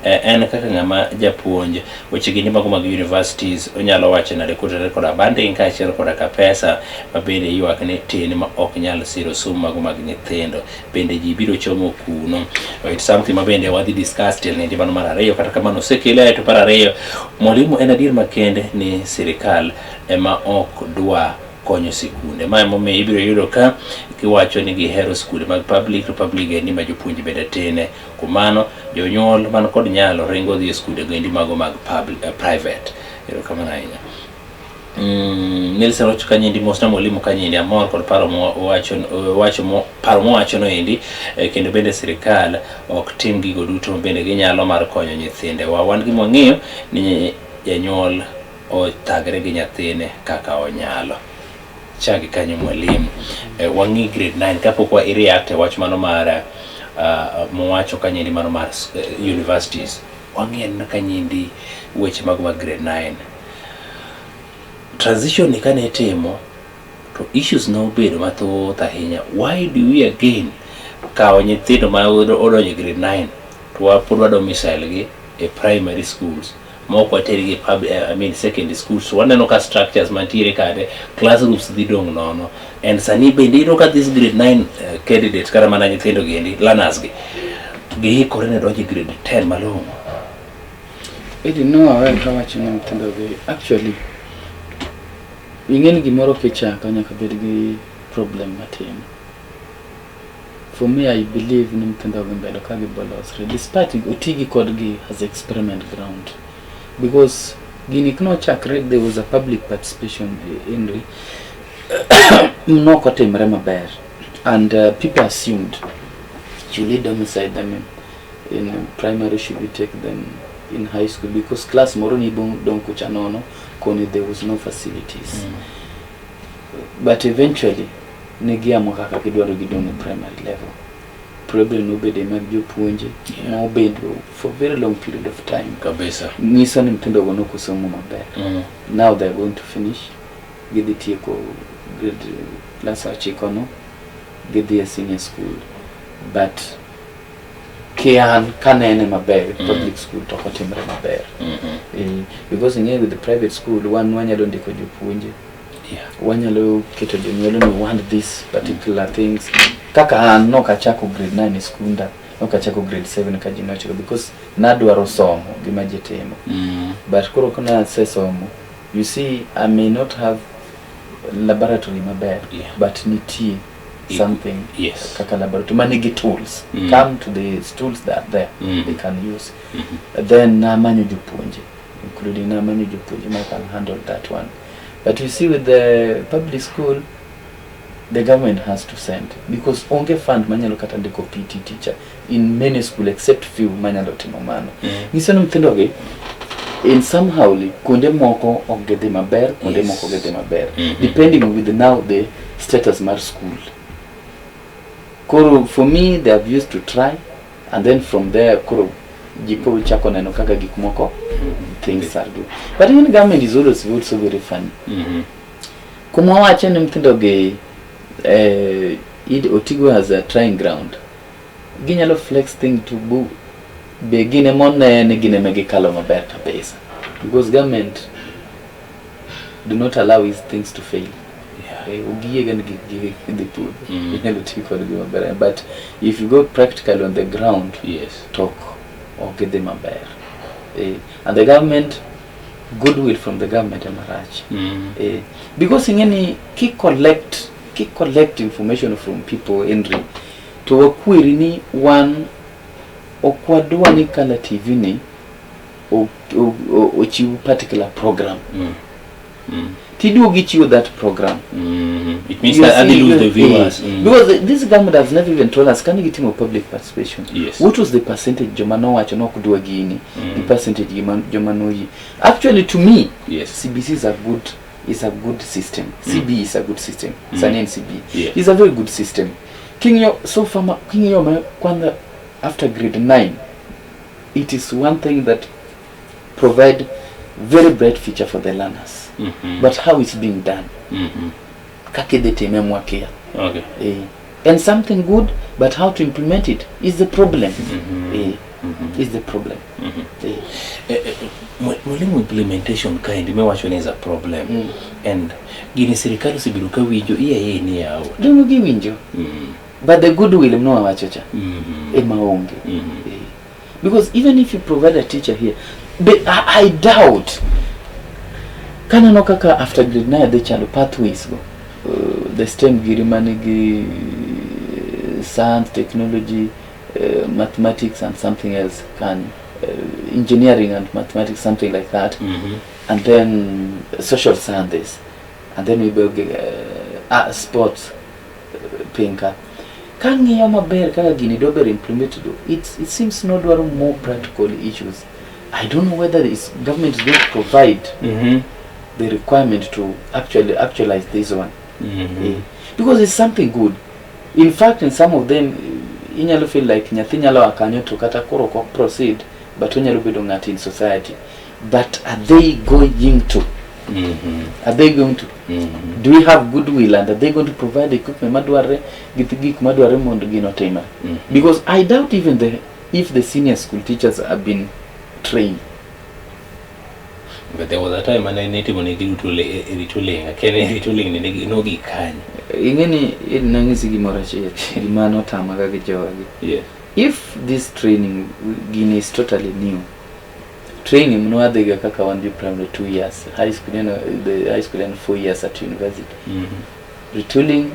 S5: en kaka ng'ama japuonj weche gini mago mag universities onyalo wacho nade kotenore koda banding kaachiel koda ka pesa ma bende ywak ni tin ma ok nyal siro somo mago mag nyithindo bende ji biro chomo kuno. It's something ma bende wadhi discuss tiel ni mano mar ariyo kata kamano osekele ae to par ariyo mwalimu en adier makende ni sirikal ema ok dwa konyo sikunde. Ma emomiyo ibiro yudo ka giwacho ni gihero sikunde mag public to public endi ma jopuonj bende tine. Kuom mano jonyuol man kod nyalo ringo dhi e sikunde go endi mago mag private. Erokamano ahinya. Nelson wacho kanyendi mosna mwalimu kanyendi amor kod paro mowacho wacho mo, paro mowacho no endi kendo bende sirikal ok tim gigo duto bende ginyalo mar konyo nyithinde wa wan gima wang'eyo ni janyuol othagre gi nyathine kaka onyalo. Chagi kanyo mwalimu. Wang'i grade 9 kapok wa react e wach mano mar mowacho kanyendi mano mar universities. Wang'i anena kanyendi weche mago mag grade 9. Transition ni kane itimo to issues nobedo mathoth ahinya. Why do we again kawo nyithindo ma odonjo e grade 9 to pod wadomicile gi e primary schools mok watergi e I mean secondary schools waneno ka structures mantiere kade classrooms dhi dong' nono and sani bende iyudo ka this grade 9 candidate kata mana nyithindo gi endi learners gi giikore ne donjo e grade 10 malong'o.
S6: Edi no awe kawacho ni nyithindo gi actually ing'e ni gimoro kichako nyaka bed gi problem matin. For me I believe ni nyithindo gi mbele ka gibolosre despite otigi kodgi as experiment ground because gini kanochakre there was a public participation in nokotimre maber and people assumed should we domicile them in primary, should we take them in high school because class moro ni dong kucha nono koni there was no facilities. But eventually ne giamo kaka gidwaro gidong e primary level. Problem nobede mag jopuonje mobedo for very long period of time.
S5: Kabisa.
S6: Nyiso ni nyithindo go nokosomo maber. Now they are going to finish. Gidhi tieko grade class ochiko no, gidhi e senior school. But kian kanene maber public school to ok otimre maber. Because ing'eyo with the private school wan wanyalo ndiko jopuonje. Wanyalo keto jonyuol ni want this particular things. Kaka an nokachako grade 9 e skunda, nokachako grade 7 ka ji nochako because nadwaro somo gima ji timo. But koro kana asesomo, you see I may not have laboratory maber, but nitie something kaka laboratory manigi tools. Come to the tools that are there, they can use. Then namanyo jopuonje, including namanyo jopuonje ma can handle that one. But you see with the public school, the government has to send because onge fund manyalo kata ndiko PT teacher in many school except few manyalo timo mano. Nyiso ni nyithindo gi in somehow kuonde moko ok gidhi maber, kuonde moko gidhi maber. Depending with now the status mar school. Koro for me they have used to try and then from there koro ji koro chako neno kaka gik moko things are good. But even government is always also very funny. Kuma wacho ni nyithindo gi otigo as a trying ground. Ginyalo flex thing to bu be gin ema onene gin ema gikalo maber kabisa. Because government do not allow his things to fail. Ogiye ga ni gik gi dhi podho. Inyalo ti kodgi maber. But if you go practically on the ground, to ok gidhi maber. And the government, goodwill from the government ema rach. Because ing'e ni ki collect information from people, Henry, to wakweri ni wan ok wadwa ni Kala TV ni ochiw particular program. Tiduogo ichiwo that program.
S5: It means
S6: You
S5: that
S6: see,
S5: they lose the viewers.
S6: Because this government has never even told us kane gitimo public participation.
S5: Yes.
S6: What was the percentage joma nowacho nok dwa gini? The percentage gima joma noyie. Actually to me, CBC is a good system. CB is a good system. Sani en CB. Is a very good system. King'iyo so far king'iyo ma kwanza after grade 9, it is one thing that provide very bright future for the learners. But how it's being done? Kaka idhi time mwakia. And something good, but how to implement it is the problem. Is the problem.
S5: Mwalimu, implementation kaendi miwacho ni is a problem. And gini sirikal osebedo ka winjo EIA ni yawo.
S6: Dongo giwinjo. But the goodwill mnowawacho cha ema onge. Because even if you provide a teacher here, but I doubt kaneno kaka after grade 9 dhi chalo pathways go, the STEM giri manigi science, technology, mathematics and something else kanyo, engineering and mathematics, something like that, and then social sciences, and then we go sports, pinka kang'iyo maber kaka gini dwa ber implemented, it seems nodwaro more practical issues. I don't know whether this government is going to provide the requirement to actually actualize this one. Because it's something good. In fact, in some of them, inyalo feel like nyathi nyalo a kanyo to kata koro ok proceed, but onyalo bedo ng'at in society. But are they going to? Are they going to? Do we have goodwill and are they going to provide equipment madwarre gi gik madwarre mondo gino otimre? Because I doubt even the if the senior school teachers have been trained.
S5: But there was a time mane nitimo negi retooling. Akia ni retooling ni negi nogik kanye.
S6: Ing'e ni nang'isi gimoro achiel gima notama ga gi jogi. If this training gini is totally new training, nwadhiga kaka wan jo primary 2 years, high school, the high school and 4 years at university. Retooling,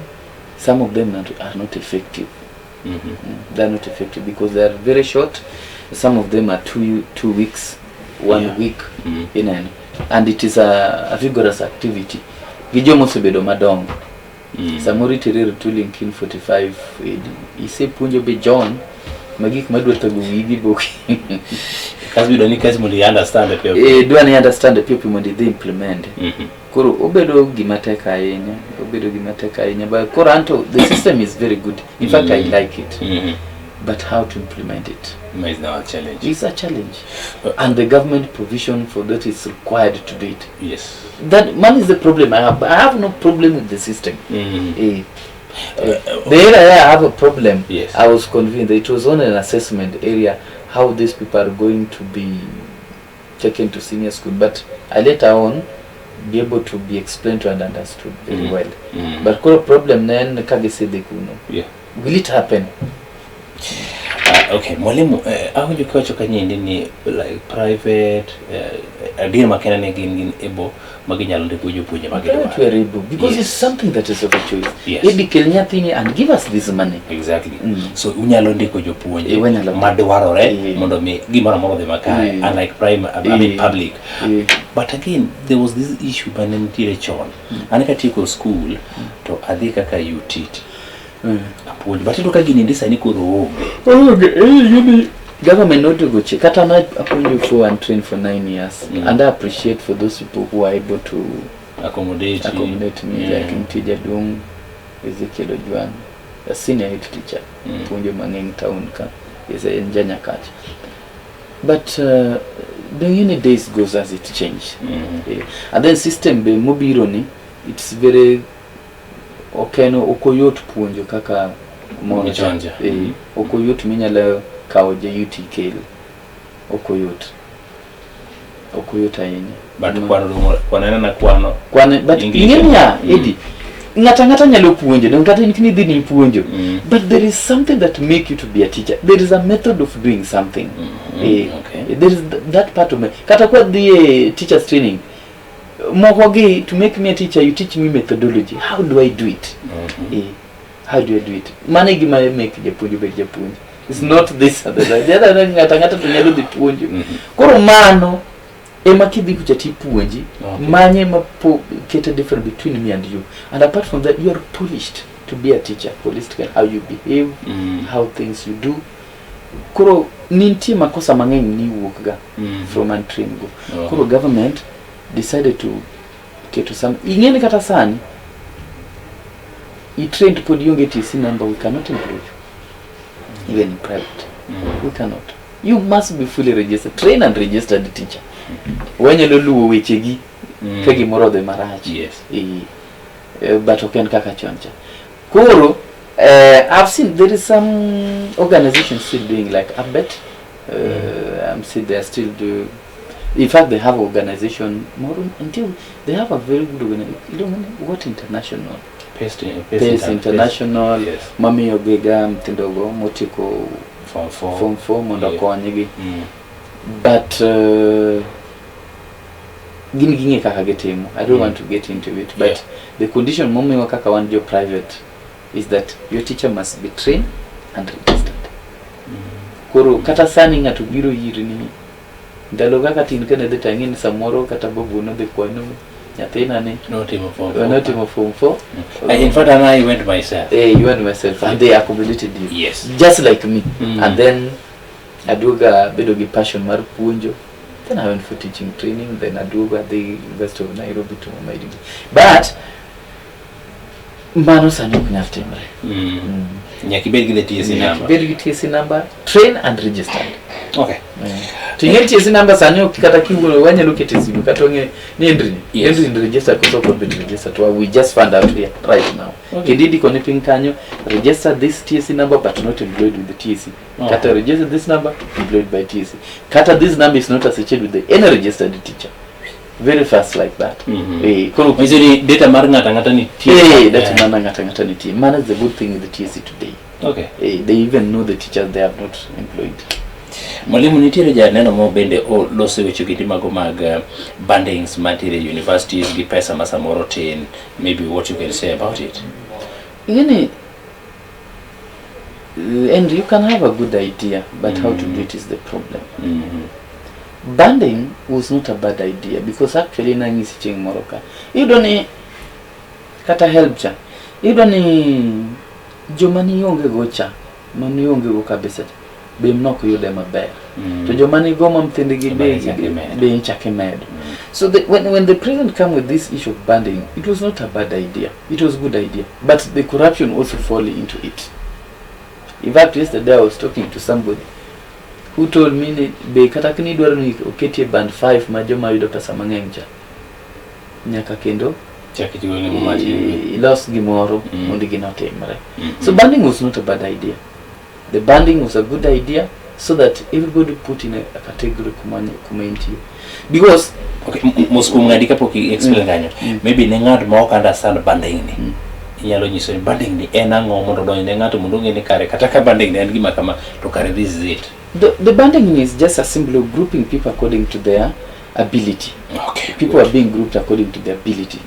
S6: some of them are not effective. They're not effective because they are very short. Some of them are 2 weeks, one week ineno, and it is a vigorous activity gi joma osebedo madongo. Samoro itere retooling kin 45 AD isepuonjo be John ma gik madwa thago wiyi gi boki.
S5: Kazi yudo ni kazi mondo i understand piyo.
S6: Dwa ni understand piyo piyo mondo idhi implement. Koro obedo gima tek ahinya, obedo gima tek ahinya, but koro anto the system is very good. In fact, I like it. But how to implement it
S5: Is now a challenge.
S6: Is a challenge, and the government provision for that is required to do it. That man is the problem I have. I have no problem with the system. The area I have a problem, I was convinced it was on an assessment area, how these people are going to be taken to senior school, but I later on be able to be explained to and understood very well. But koro problem ne en ka gisedhi kuno, will it happen?
S5: Okay, mwalimu, awinjo kiwacho kanyendi ni like private, adier makende ne gin able ma ginyalo ndiko jopuonje ma
S6: Private
S5: gidwaro.
S6: were able because it's something that is of a choice. Idhi kel nyathini and give us this money.
S5: Exactly. So unyalo ndiko jopuonje
S6: Wanyalo.
S5: madwarore mondo mi gimoro amora odhi makare, unlike prime, I mean public. But again, there was this issue mane nitiere chon. An katieko school to adhi kaka UTT. Apuonjo. But iyudo ka gini ndi sani koro onge.
S6: Okay, gini government noduogo chik kata na apuonjo for and train for 9 years, and I appreciate for those people who are able to
S5: Accommodate.
S6: Accommodate me, like nitie jaduong' Ezekiel Ojwang', a senior head teacher, puonjo mang'eny town ka is en janyakach, but the uni days goes as it change. And then system be mobiro ni, it's very ok en ok oyot puonjo kaka moro cha.
S5: Machon cha.
S6: Ok oyot minyalo kawo ja UT kel, ok oyot, ok oyot ahinya.
S5: But kwano kwano en ana kwano.
S6: Kwan but
S5: English.
S6: Ing'e niya, Eddie, ng'ato ang'ata nyalo puonjo dong kata in kinidhi ni puonjo, but there is something that make you to be a teacher. There is a method of doing something. There is that part of me kata kwa dhi e teachers training moko gi, to make me a teacher, you teach me methodology. How do I do it? How do I do it? Mano e gima make japuonj obed japuonj. It's not this and that. The other thing, ng'ato ang'ata to nyalo dhi puonjo. Koro mano Ema kidhi kucha tipuonji. Manye ema keto difference between me and you. And apart from that, you are polished to be a teacher. Polished how you behave, how things you do. Koro nitie makosa mang'eny ni wuok ga from untrained go. Koro government decided to keto some ing'eni kata sani i trained pod ionge TSC number, we cannot employ you even in private. We cannot. You must be fully registered, trained and registered teacher. Wanyalo luwo wechegi ka gimoro odhi marach. But ok en kaka chon cha. Koro I've seen there is some organizations still doing like ABET. I'm still they are still do. In fact, they have organization more until they have a very good organization. What international?
S5: Pace,
S6: Pace International.
S5: Yes.
S6: Mamiyo giga nyithindogo motieko
S5: Form 4.
S6: form 4 mondo okonygi. But gin ging'e kaka gitimo. I don't want to get into it, but the condition momiwa kaka wan jo private is that your teacher must be trained and registered. Koro kata sani ng'ato biro iri ni ndalo kaka tin kane dhi tang'e ni samoro kata babu nodhi kwano nyathina ni
S5: Notimo form 4.
S6: notimo form 4.
S5: In fact, and I went myself.
S6: You and myself, and they accommodated you.
S5: Yes.
S6: Just like me. And then aduoga bedo gi passion mar puonjo. Then I went for teaching training. Then aduoga the University of Nairobi to my degree. But mano sani ok nyal timre.
S5: Nyaka ibed gi the TSC number.
S6: Bed gi TSC number, train and registered.
S5: Okay.
S6: To ing'e TSC number sani ok kata kiwuoyo wanyalo keto e simu kata wang'e ni Henry
S5: Yes.
S6: Henry ni register koso ok obet register to we just found out here right now.
S5: Okay.
S6: Kendo indiko ni piny kanyo register this TSC number but not employed with the TSC.
S5: Oh.
S6: Kata register this number employed by TSC. Kata this number is not associated with the any registered teacher. Very fast like that. Koro
S5: Manyiso ni data mar ng'ato ang'ata nitie.
S6: Data mana ng'ato ang'ata nitie. Mano is the good thing with the TSC today.
S5: Okay.
S6: They even know the teachers they have not employed.
S5: Mwalimu, nitiere janeno mo bende oloso weche gi mago mag bandings mantiere universities gi pesa ma samoro tin. Maybe what you can say about it?
S6: Ing'eni, and you can have a good idea, but how to do it is the problem. Banding was not a bad idea because actually nang'isi chieng' moro ka iyudo ni kata help cha iyudo ni joma nionge go cha manionge go kabisa cha be nok yude maber. To joma nigo ma nyithindgi be ichako imedo. So when the president came with this issue of banding, it was not a bad idea. It was a good idea. But the corruption also fall into it. In fact, yesterday I was talking to somebody who told me ni be kata kinidwaro ni oketie band 5 ma joma yudo pesa mang'eny cha nyaka kendo ilos gimoro mondo gino otimre. So banding was not a bad idea. The banding was a good idea so that everybody put in a category kuma entie. Because
S5: okay, mos kuom ng'adi kapok i explain kanyo. Maybe ne ng'at ma ok understand banding ni. Inyalo nyiso ni banding ni en ang'o mondo odonj ne ng'ato mondo ong'e ni kare kata ka banding ni en gima kama to kare this is it.
S6: The banding is just a symbol of grouping people according to their ability.
S5: Okay.
S6: People are being grouped according to their ability.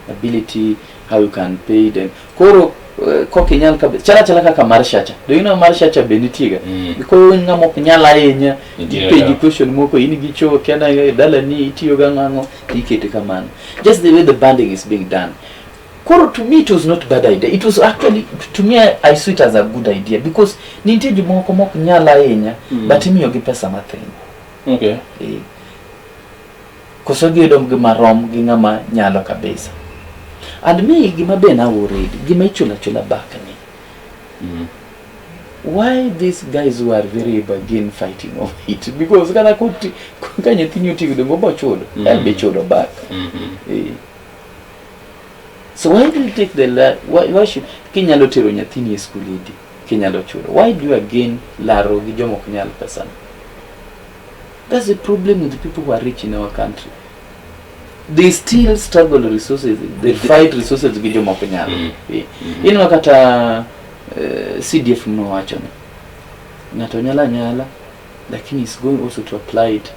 S6: Ability, how you can pay them. Koro kokinyal kabisa. Chala chala kaka mar shacha. Do you know mar shacha be nitie ga? Koro ng'ama ok nyal ahinya ipenji question moko in gi choo kena dala ni itiyo ga ng'ang'o ikete kamano. Just the way the banding is being done. Koro to me it was not bad idea. It was actually to me I saw it as a good idea because nitie jomoko mok nyal ahinya but imiyo gi pesa mathin.
S5: Okay.
S6: Koso giyudo gima rom gi ng'ama nyalo kabisa. And me gima be na worried, gima ichulo achula back ni. Why these guys who are very again fighting over it? Because kana kuti ka nyathini otigo dongo bo chulo, en be chulo back. So why do you take the why should kinyalo tero nyathini e school idi kinyalo chulo? Why do you again laro gi joma ok nyal pesa? That's the problem with the people who are rich in our country. They still struggle resources. They fight resources gi joma ok nyal. Ineno kata CDF nowacho ni ng'ato nyalo anyala lakini is going also to apply it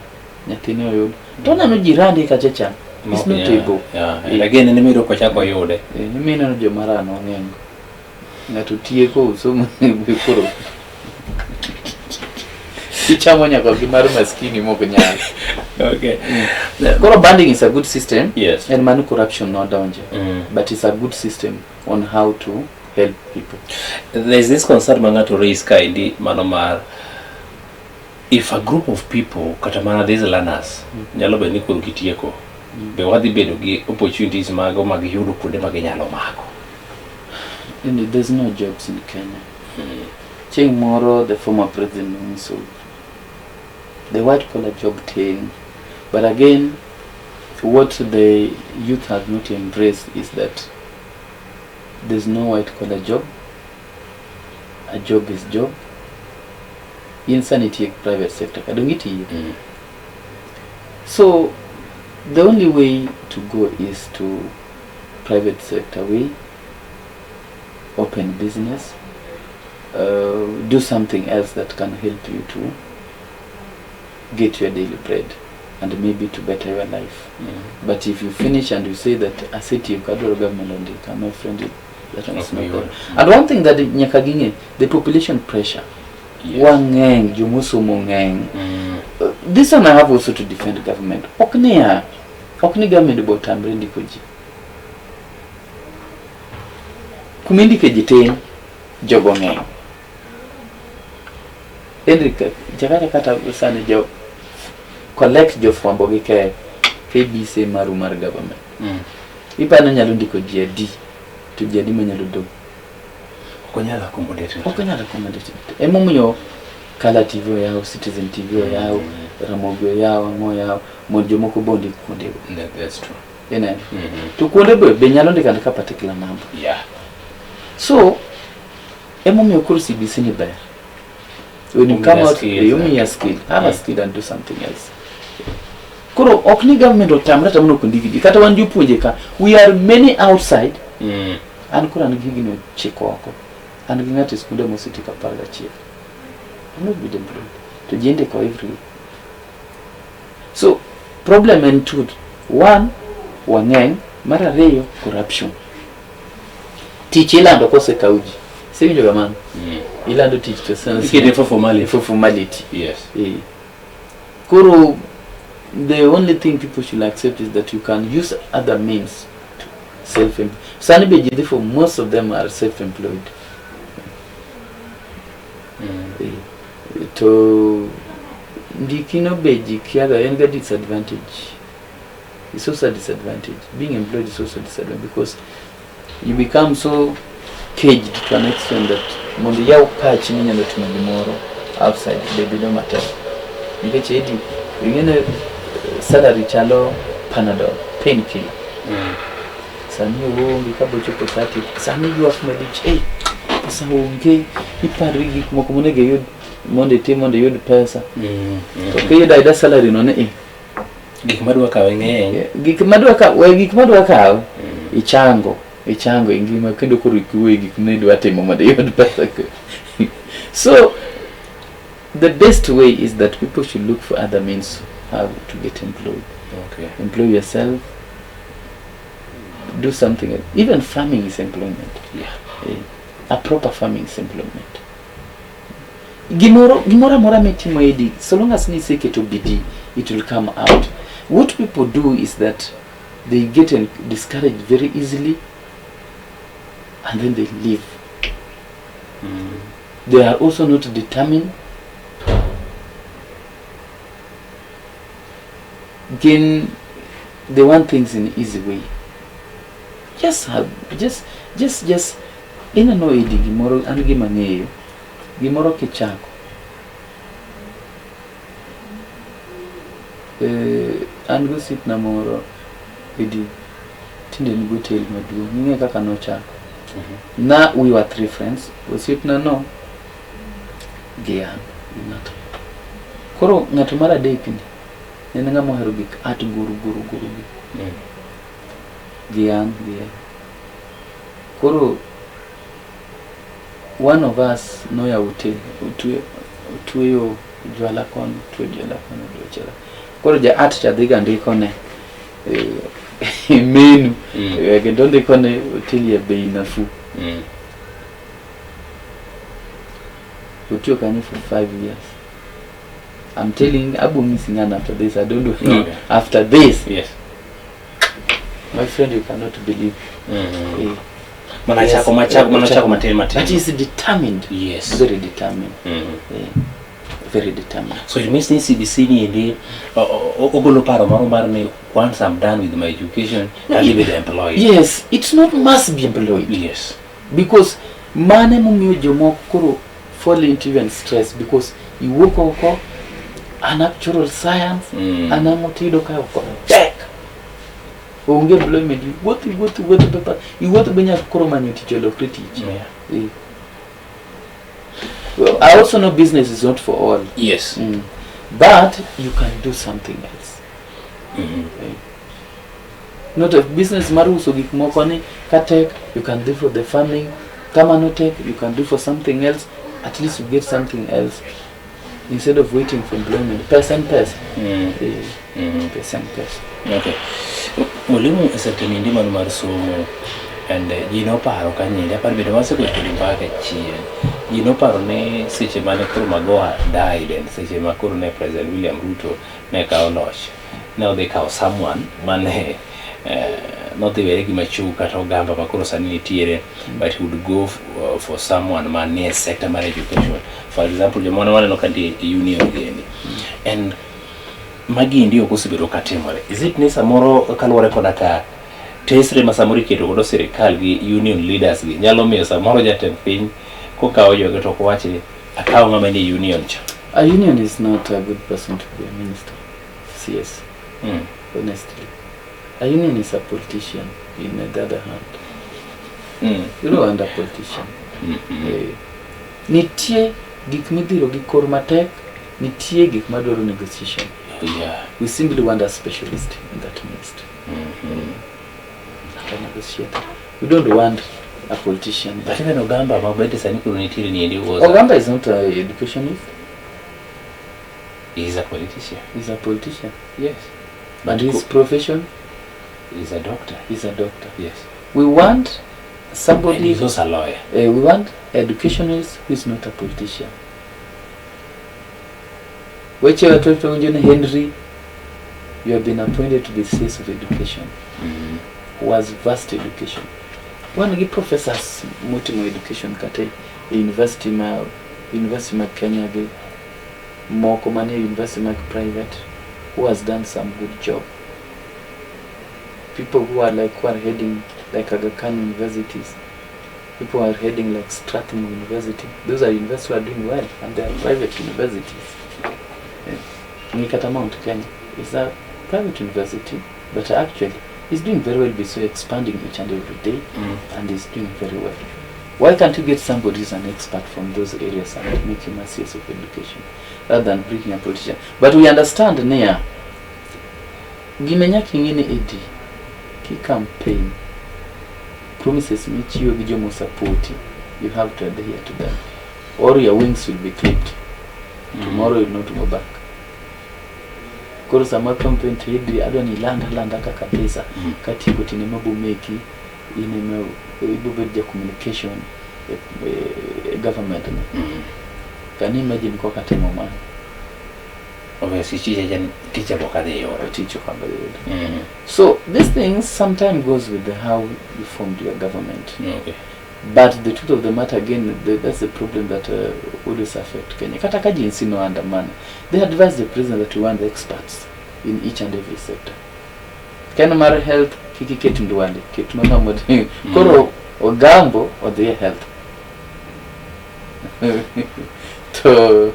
S6: nyathine oyud. To oneno jirande kacha cha. It's not able.
S5: Yeah. Again ni miro kochako yude.
S6: Mineno joma rano ng'eny. Ng'ato tieko somo koro. Ichamo nyaka gi mar maskini mok nyal.
S5: Okay.
S6: Koro banding is a good system.
S5: Yes.
S6: En mano corruption nodonje.
S5: Mm.
S6: But it's a good system on how to help people.
S5: There's this concern ma ng'ato raise kaendi mano mar if a group of people kata mana these learners nyalo bedo ni koro gitieko be wadhi bedo gi opportunities mago mag yudo kuonde ma ginyalo mako.
S6: And there's no jobs in Kenya. Chieng' moro the former president nonyiso the white collar job tin. But again, what the youth has not embraced is that there's no white collar job. A job is job. In sani itiyo private sector ka dong itiyo. So the only way to go is to private sector way, open business, do something else that can help you to get your daily bread and maybe to better your life. But if you finish and you say that asetieko adwaro government ondika, my friend, that one is
S5: Ok
S6: not
S5: bi
S6: there.
S5: yudo.
S6: And one thing that nyaka ging'e, the population pressure.
S5: Yes.
S6: Wang'eny, jomosomo ng'eny. This one I have also to defend government. Ok niya, ok ni government bo tamre ndiko ji. Kuma indike ji tin, jogo ng'eny. Henry, chakata kata sani jo collect jofwambo gi keyo KBC maru mar government. Iparo nyalo ndiko ji adi, to ji adi manyalo dong'?
S5: Ok onyal accommodate.
S6: Ok onyal accommodate. Emomiyo Kala TV oyaw, Citizen TV oyaw, Ramogi oyaw, ang'o oyaw, mondo jomoko be ondik kuondego.
S5: That's true.
S6: Ineno? To kuonde be nyalo ndiko andika particular number. So, emomiyo koro CBC ni ber. When you
S5: Omiya
S6: come out,
S5: skills,
S6: omiya skill. Have a skill and do something else. Koro ok ni government otamre tamre ok ndik ji. Kata wan jopuonje ka, we are many outside. An koro an gi higni 9 oko. An gi ng'ato e skunde mosetieko 11. I'm not been employed. To ji indiko every week. So, problem en two. One, wang'eny. Mar ariyo, corruption. Tich ilando kosekaw ji. Isewinjo kamano? Ilando tich to sana
S5: Ikete for formality.
S6: For formality.
S5: Yes.
S6: Koro, the only thing people should accept is that you can use other means to self-employed. Sani be ji dhi for most of them are self-employed. To ndikino be ji kiaga en ga disadvantage. It's also a disadvantage. Being employed is also a disadvantage because you become so caged to an extent that mondo iyaw pachi ni inyalo timo gimoro outside be bedo matek. Nikech edi ing'eni salary chalo Panadol, painkiller. Sani oonge kabochopo 30, sani ywak malich, hey, pesa onge, iparri gik moko monego iyud mondo itim mondo iyud pesa. To kiyudo ayuda salary no ni
S5: Gik madwa kawe ng'eny.
S6: Gik madwa kawo, we gik madwa kawo, ichango, ichango e ngima kendo koro ikiwe gik midwa timo mondo iyud pesa. So the best way is that people should look for other means how to get employed.
S5: Okay.
S6: Employ yourself. Do something else. Even farming is employment.
S5: Yeah.
S6: A proper farming is employment. Gimoro gimoro amora mitimo edi, so long as ni iseketo bidii, it will come out. What people do is that they get discouraged very easily and then they leave. They are also not determined. Gain, they want things in easy way. Just have, just ineno edi gimoro an gima ng'eyo gimoro kichako an gosiepna moro edi tinde nigi hotel maduong' ing'e kaka nochako. Na we were three friends, osiepna no gi an gi ng'ato. Koro ng'ato mar adek ni en ng'ama ohero gik art guru guru guru gi. Gi an gi en. Koro one of us noyawo hotel, otweyo jwala koni, otweyo jwala koni, otweyo jwala. Koro ja art cha dhiga ndikone menu. Kendo ndikone hotel ya bei nafuu. Otiyo kanyo for 5 years. I'm telling abo missing ng'ano after this I don't know
S5: Okay.
S6: after this
S5: Yes.
S6: my friend you cannot believe
S5: Mm.
S6: eh,
S5: Mana
S6: yes,
S5: chako machako mana chako matin matin.
S6: but he's determined
S5: Yes.
S6: very determined
S5: Mm.
S6: eh, very determined
S5: So it means ni CBC ni endi ogolo paro moro mar ni once I'm done with my education, I'll be the employee.
S6: yes it's not must be employed
S5: Yes.
S6: because mano emomiyo jomoko koro fall into even stress because iwuok oko an actual science
S5: Mm.
S6: an ang'o tiyudo ka oko tek onge employment iwuotho iwuotho iwuotho paper iwuotho be nyaka koro manyo tich olokre tich
S5: Yeah.
S6: Eh. Well, I also know business is not for all
S5: Yes.
S6: But you can do something else
S5: Mm.
S6: not a business mar uso gik moko ni ka tek you can do for the farming kamano tek you can do for something else at least you get something else instead of waiting for employment pesa en pesa
S5: Mm.
S6: eh,
S5: Mm.
S6: pesa en pesa
S5: Okay. Mwalimu e sekta ni endi mano mar somo and ji noparo ka nyiri aparo bende wasegoyo kodi mbaka chien ji noparo ni seche mane koro Magoha died and seche ma koro ne President William Ruto ne kawo loch ne odhi kawo someone mane nodhi were gi Machuku kata Ogamba ma koro sani nitiere but he would go for someone manie sector mar education for example joma ne waneno ka nitie e union gi endi and magi endi ok osebedo katimore is it ni samoro kaluwore koda ka tesre ma samoro iketo godo sirikal gi union leaders gi nyalo miyo samoro jatend piny kokawo joge to ok wach ni akawo ng'ama nie union cha
S6: a union is not a good person to be a minister CS honestly a union is a politician in the other hand you don't want a politician Eh, nitie gik midhiro gi kor matek nitie gik madwaro negotiation we simply want a specialist in that ministry a negotiator we don't want a politician
S5: But even Ogamba ma bende sani koro nitiere ni endi was
S6: Ogamba is not an educationist
S5: he is a politician
S6: he's a politician
S5: yes
S6: and his profession
S5: he is a doctor
S6: is a doctor
S5: yes
S6: we want
S5: and
S6: somebody
S5: he's also a lawyer
S6: we want educationist who is not a politician weche watoto winjo ni Henry you have been appointed to be CS of education who has vast education wan gi professors motimo education kata e university ma university mag Kenya gi moko manie university mag private who has done some good job people who are like who are heading like Aga Khan universities people who are heading like Strathmore University those are universities who are doing well and they are private universities yeah. Ng'i Mount Kenya is a private university but actually is doing very well because expanding each and every day and is doing very well. Why can't you get somebody who's an expert from those areas and make him a CS of education rather than bringing a politician? But we understand niya gima nyaka ing'e ni AD ki campaign promises michiwo gi joma osupporti you have to adhere to them or your wings will be clipped tomorrow you will not go back koro sama campaign to idhi adwa ni ilanda landa kaka pesa katieko to in ema bomeki in ema ibobed ja communication e, e, e government no can you imagine koka timo mano
S5: Obviously teacher teacher ok adhi yudo
S6: tich ok adhi yudo so these things sometimes goes with the how you formed your government
S5: Okay.
S6: but the truth of the matter again that's the problem that always affect Kenya kata ka jinsi no andamana they advise the president that we want the experts in each and every sector ken mar health kik iket Ndwale ket mana mod koro Ogambo odhi e health to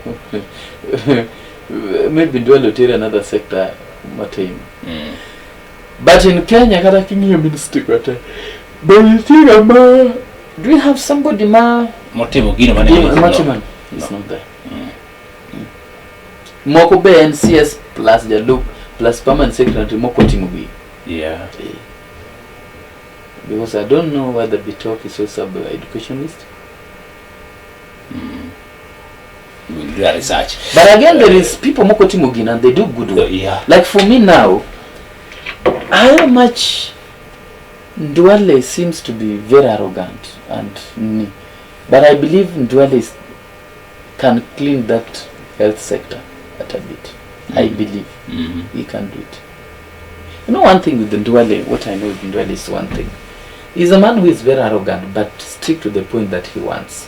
S6: maybe Ndwale oter another sector matin but in Kenya kata king'iyo ministry kata be nitie ng'ama do we have somebody ma
S5: Motimo gino mane
S6: motimo is not there moko be en CS plus jalup plus permanent secretary moko timo gi
S5: Yeah.
S6: because I don't know whether Bitok is also an educationist.
S5: We'll do a research.
S6: But again, there is people moko timo gino and they do good work.
S5: Yeah.
S6: Like for me now, how much Ndwale seems to be very arrogant and but I believe Ndwale can clean that health sector at a bit. I believe he can do it. You know, one thing with Duale, what I know with Duale is one thing. He's a man who is very arrogant, but stick to the point that he wants.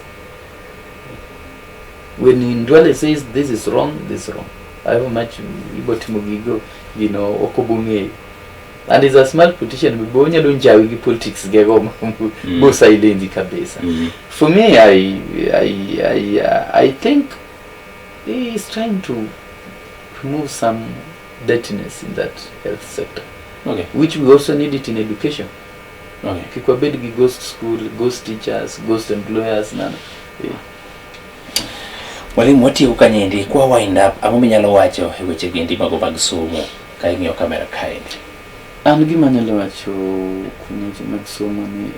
S6: When Duale says this is wrong, this is wrong. However much ibotimo gigo, ok obong'eyo. And he's a smart politician, bo onyalo njawi gi politics gego bo silence kabisa. For me, I think he is trying to remove some dirtiness in that health sector, which we also need it in education. Kik wabed gi ghost school, ghost teachers, ghost employers, none. Yeah.
S5: Mwalimu, watieko kanyendi kwa wind up, ang'o minyalo wacho e weche gendi mago mag somo ka ing'iyo kamera kaendi?
S6: An gima anyalo wacho kuom weche mag somo ni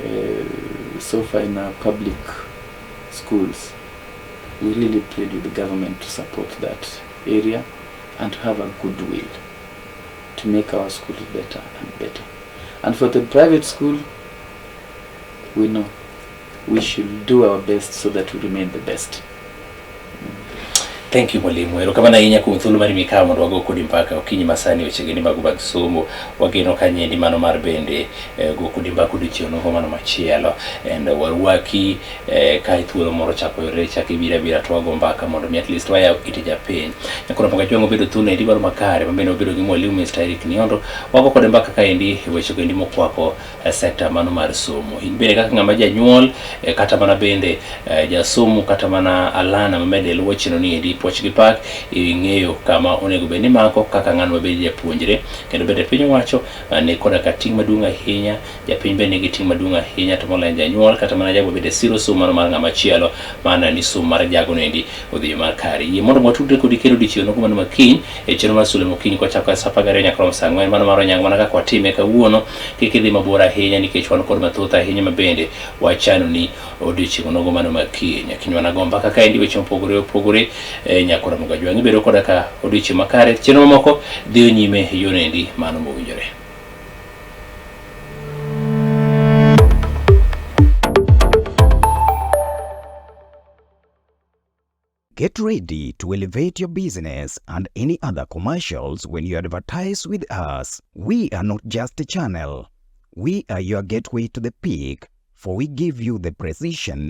S6: so far in our public schools, we really plead with the government to support that area and to have a goodwill to make our schools better and better. And for the private school, we know we should do our best so that we remain the best.
S5: Thank you, mwalimu. Erokamano ahinya kuom thuolo mari mikawo mondo wago kodi mbaka okinyi masani weche gendi mago mag somo. Wageno kanyendi mano mar bende go kodi mbaka odiochieng' nogo mano machielo. And warwaki ka thuolo moro chako yore chak ibiro abira to wago mbaka mondo mi at least wayaw ite japiny. Nyakoro Moga obedo thuolo endi mano makare mabende wabedo gi mwalimu Mr. Eric Niondo. Wago kode mbaka kaendi weche gendi mokwako sekta mano mar somo. In bende kaka ng'ama janyuol kata mana bende jasomo kata mana alana mamede luwo chenro ni endi puoch gi pak ing'eyo kama onego bed ni mako kaka ng'ano mabende japuonjre kendo bende piny owacho ni koda ka ting' maduong' ahinya japiny bende nigi ting' maduong' ahinya to moloyo janyuol kata mana jago bende siro somo mano mar ng'ama chielo mana ni somo mar jago noendi odhi mar kare. Yie mondo watudre kodi kendo odiochieng' nogo mano makiny e chenro mar sule mokinyi kochako sa 12 nyaka romo sa 4 mano mar onyango mana kaka watime kawuono. Kik idhi mabor ahinya nikech wan kod mathoth ahinya mabende wachano ni odiochieng' nogo mano makiny. Kiny wanago mbaka kaendi weche mopogore opogore nyakora Mogajwang' ibedo koda ka odiochieng' makare chenro mamoko dhiyo nyime e yono endi mano mowinjore.
S2: Get ready to elevate your business and any other commercials when you advertise with us. We are not just a channel. We are your gateway to the peak, for we give you the precision.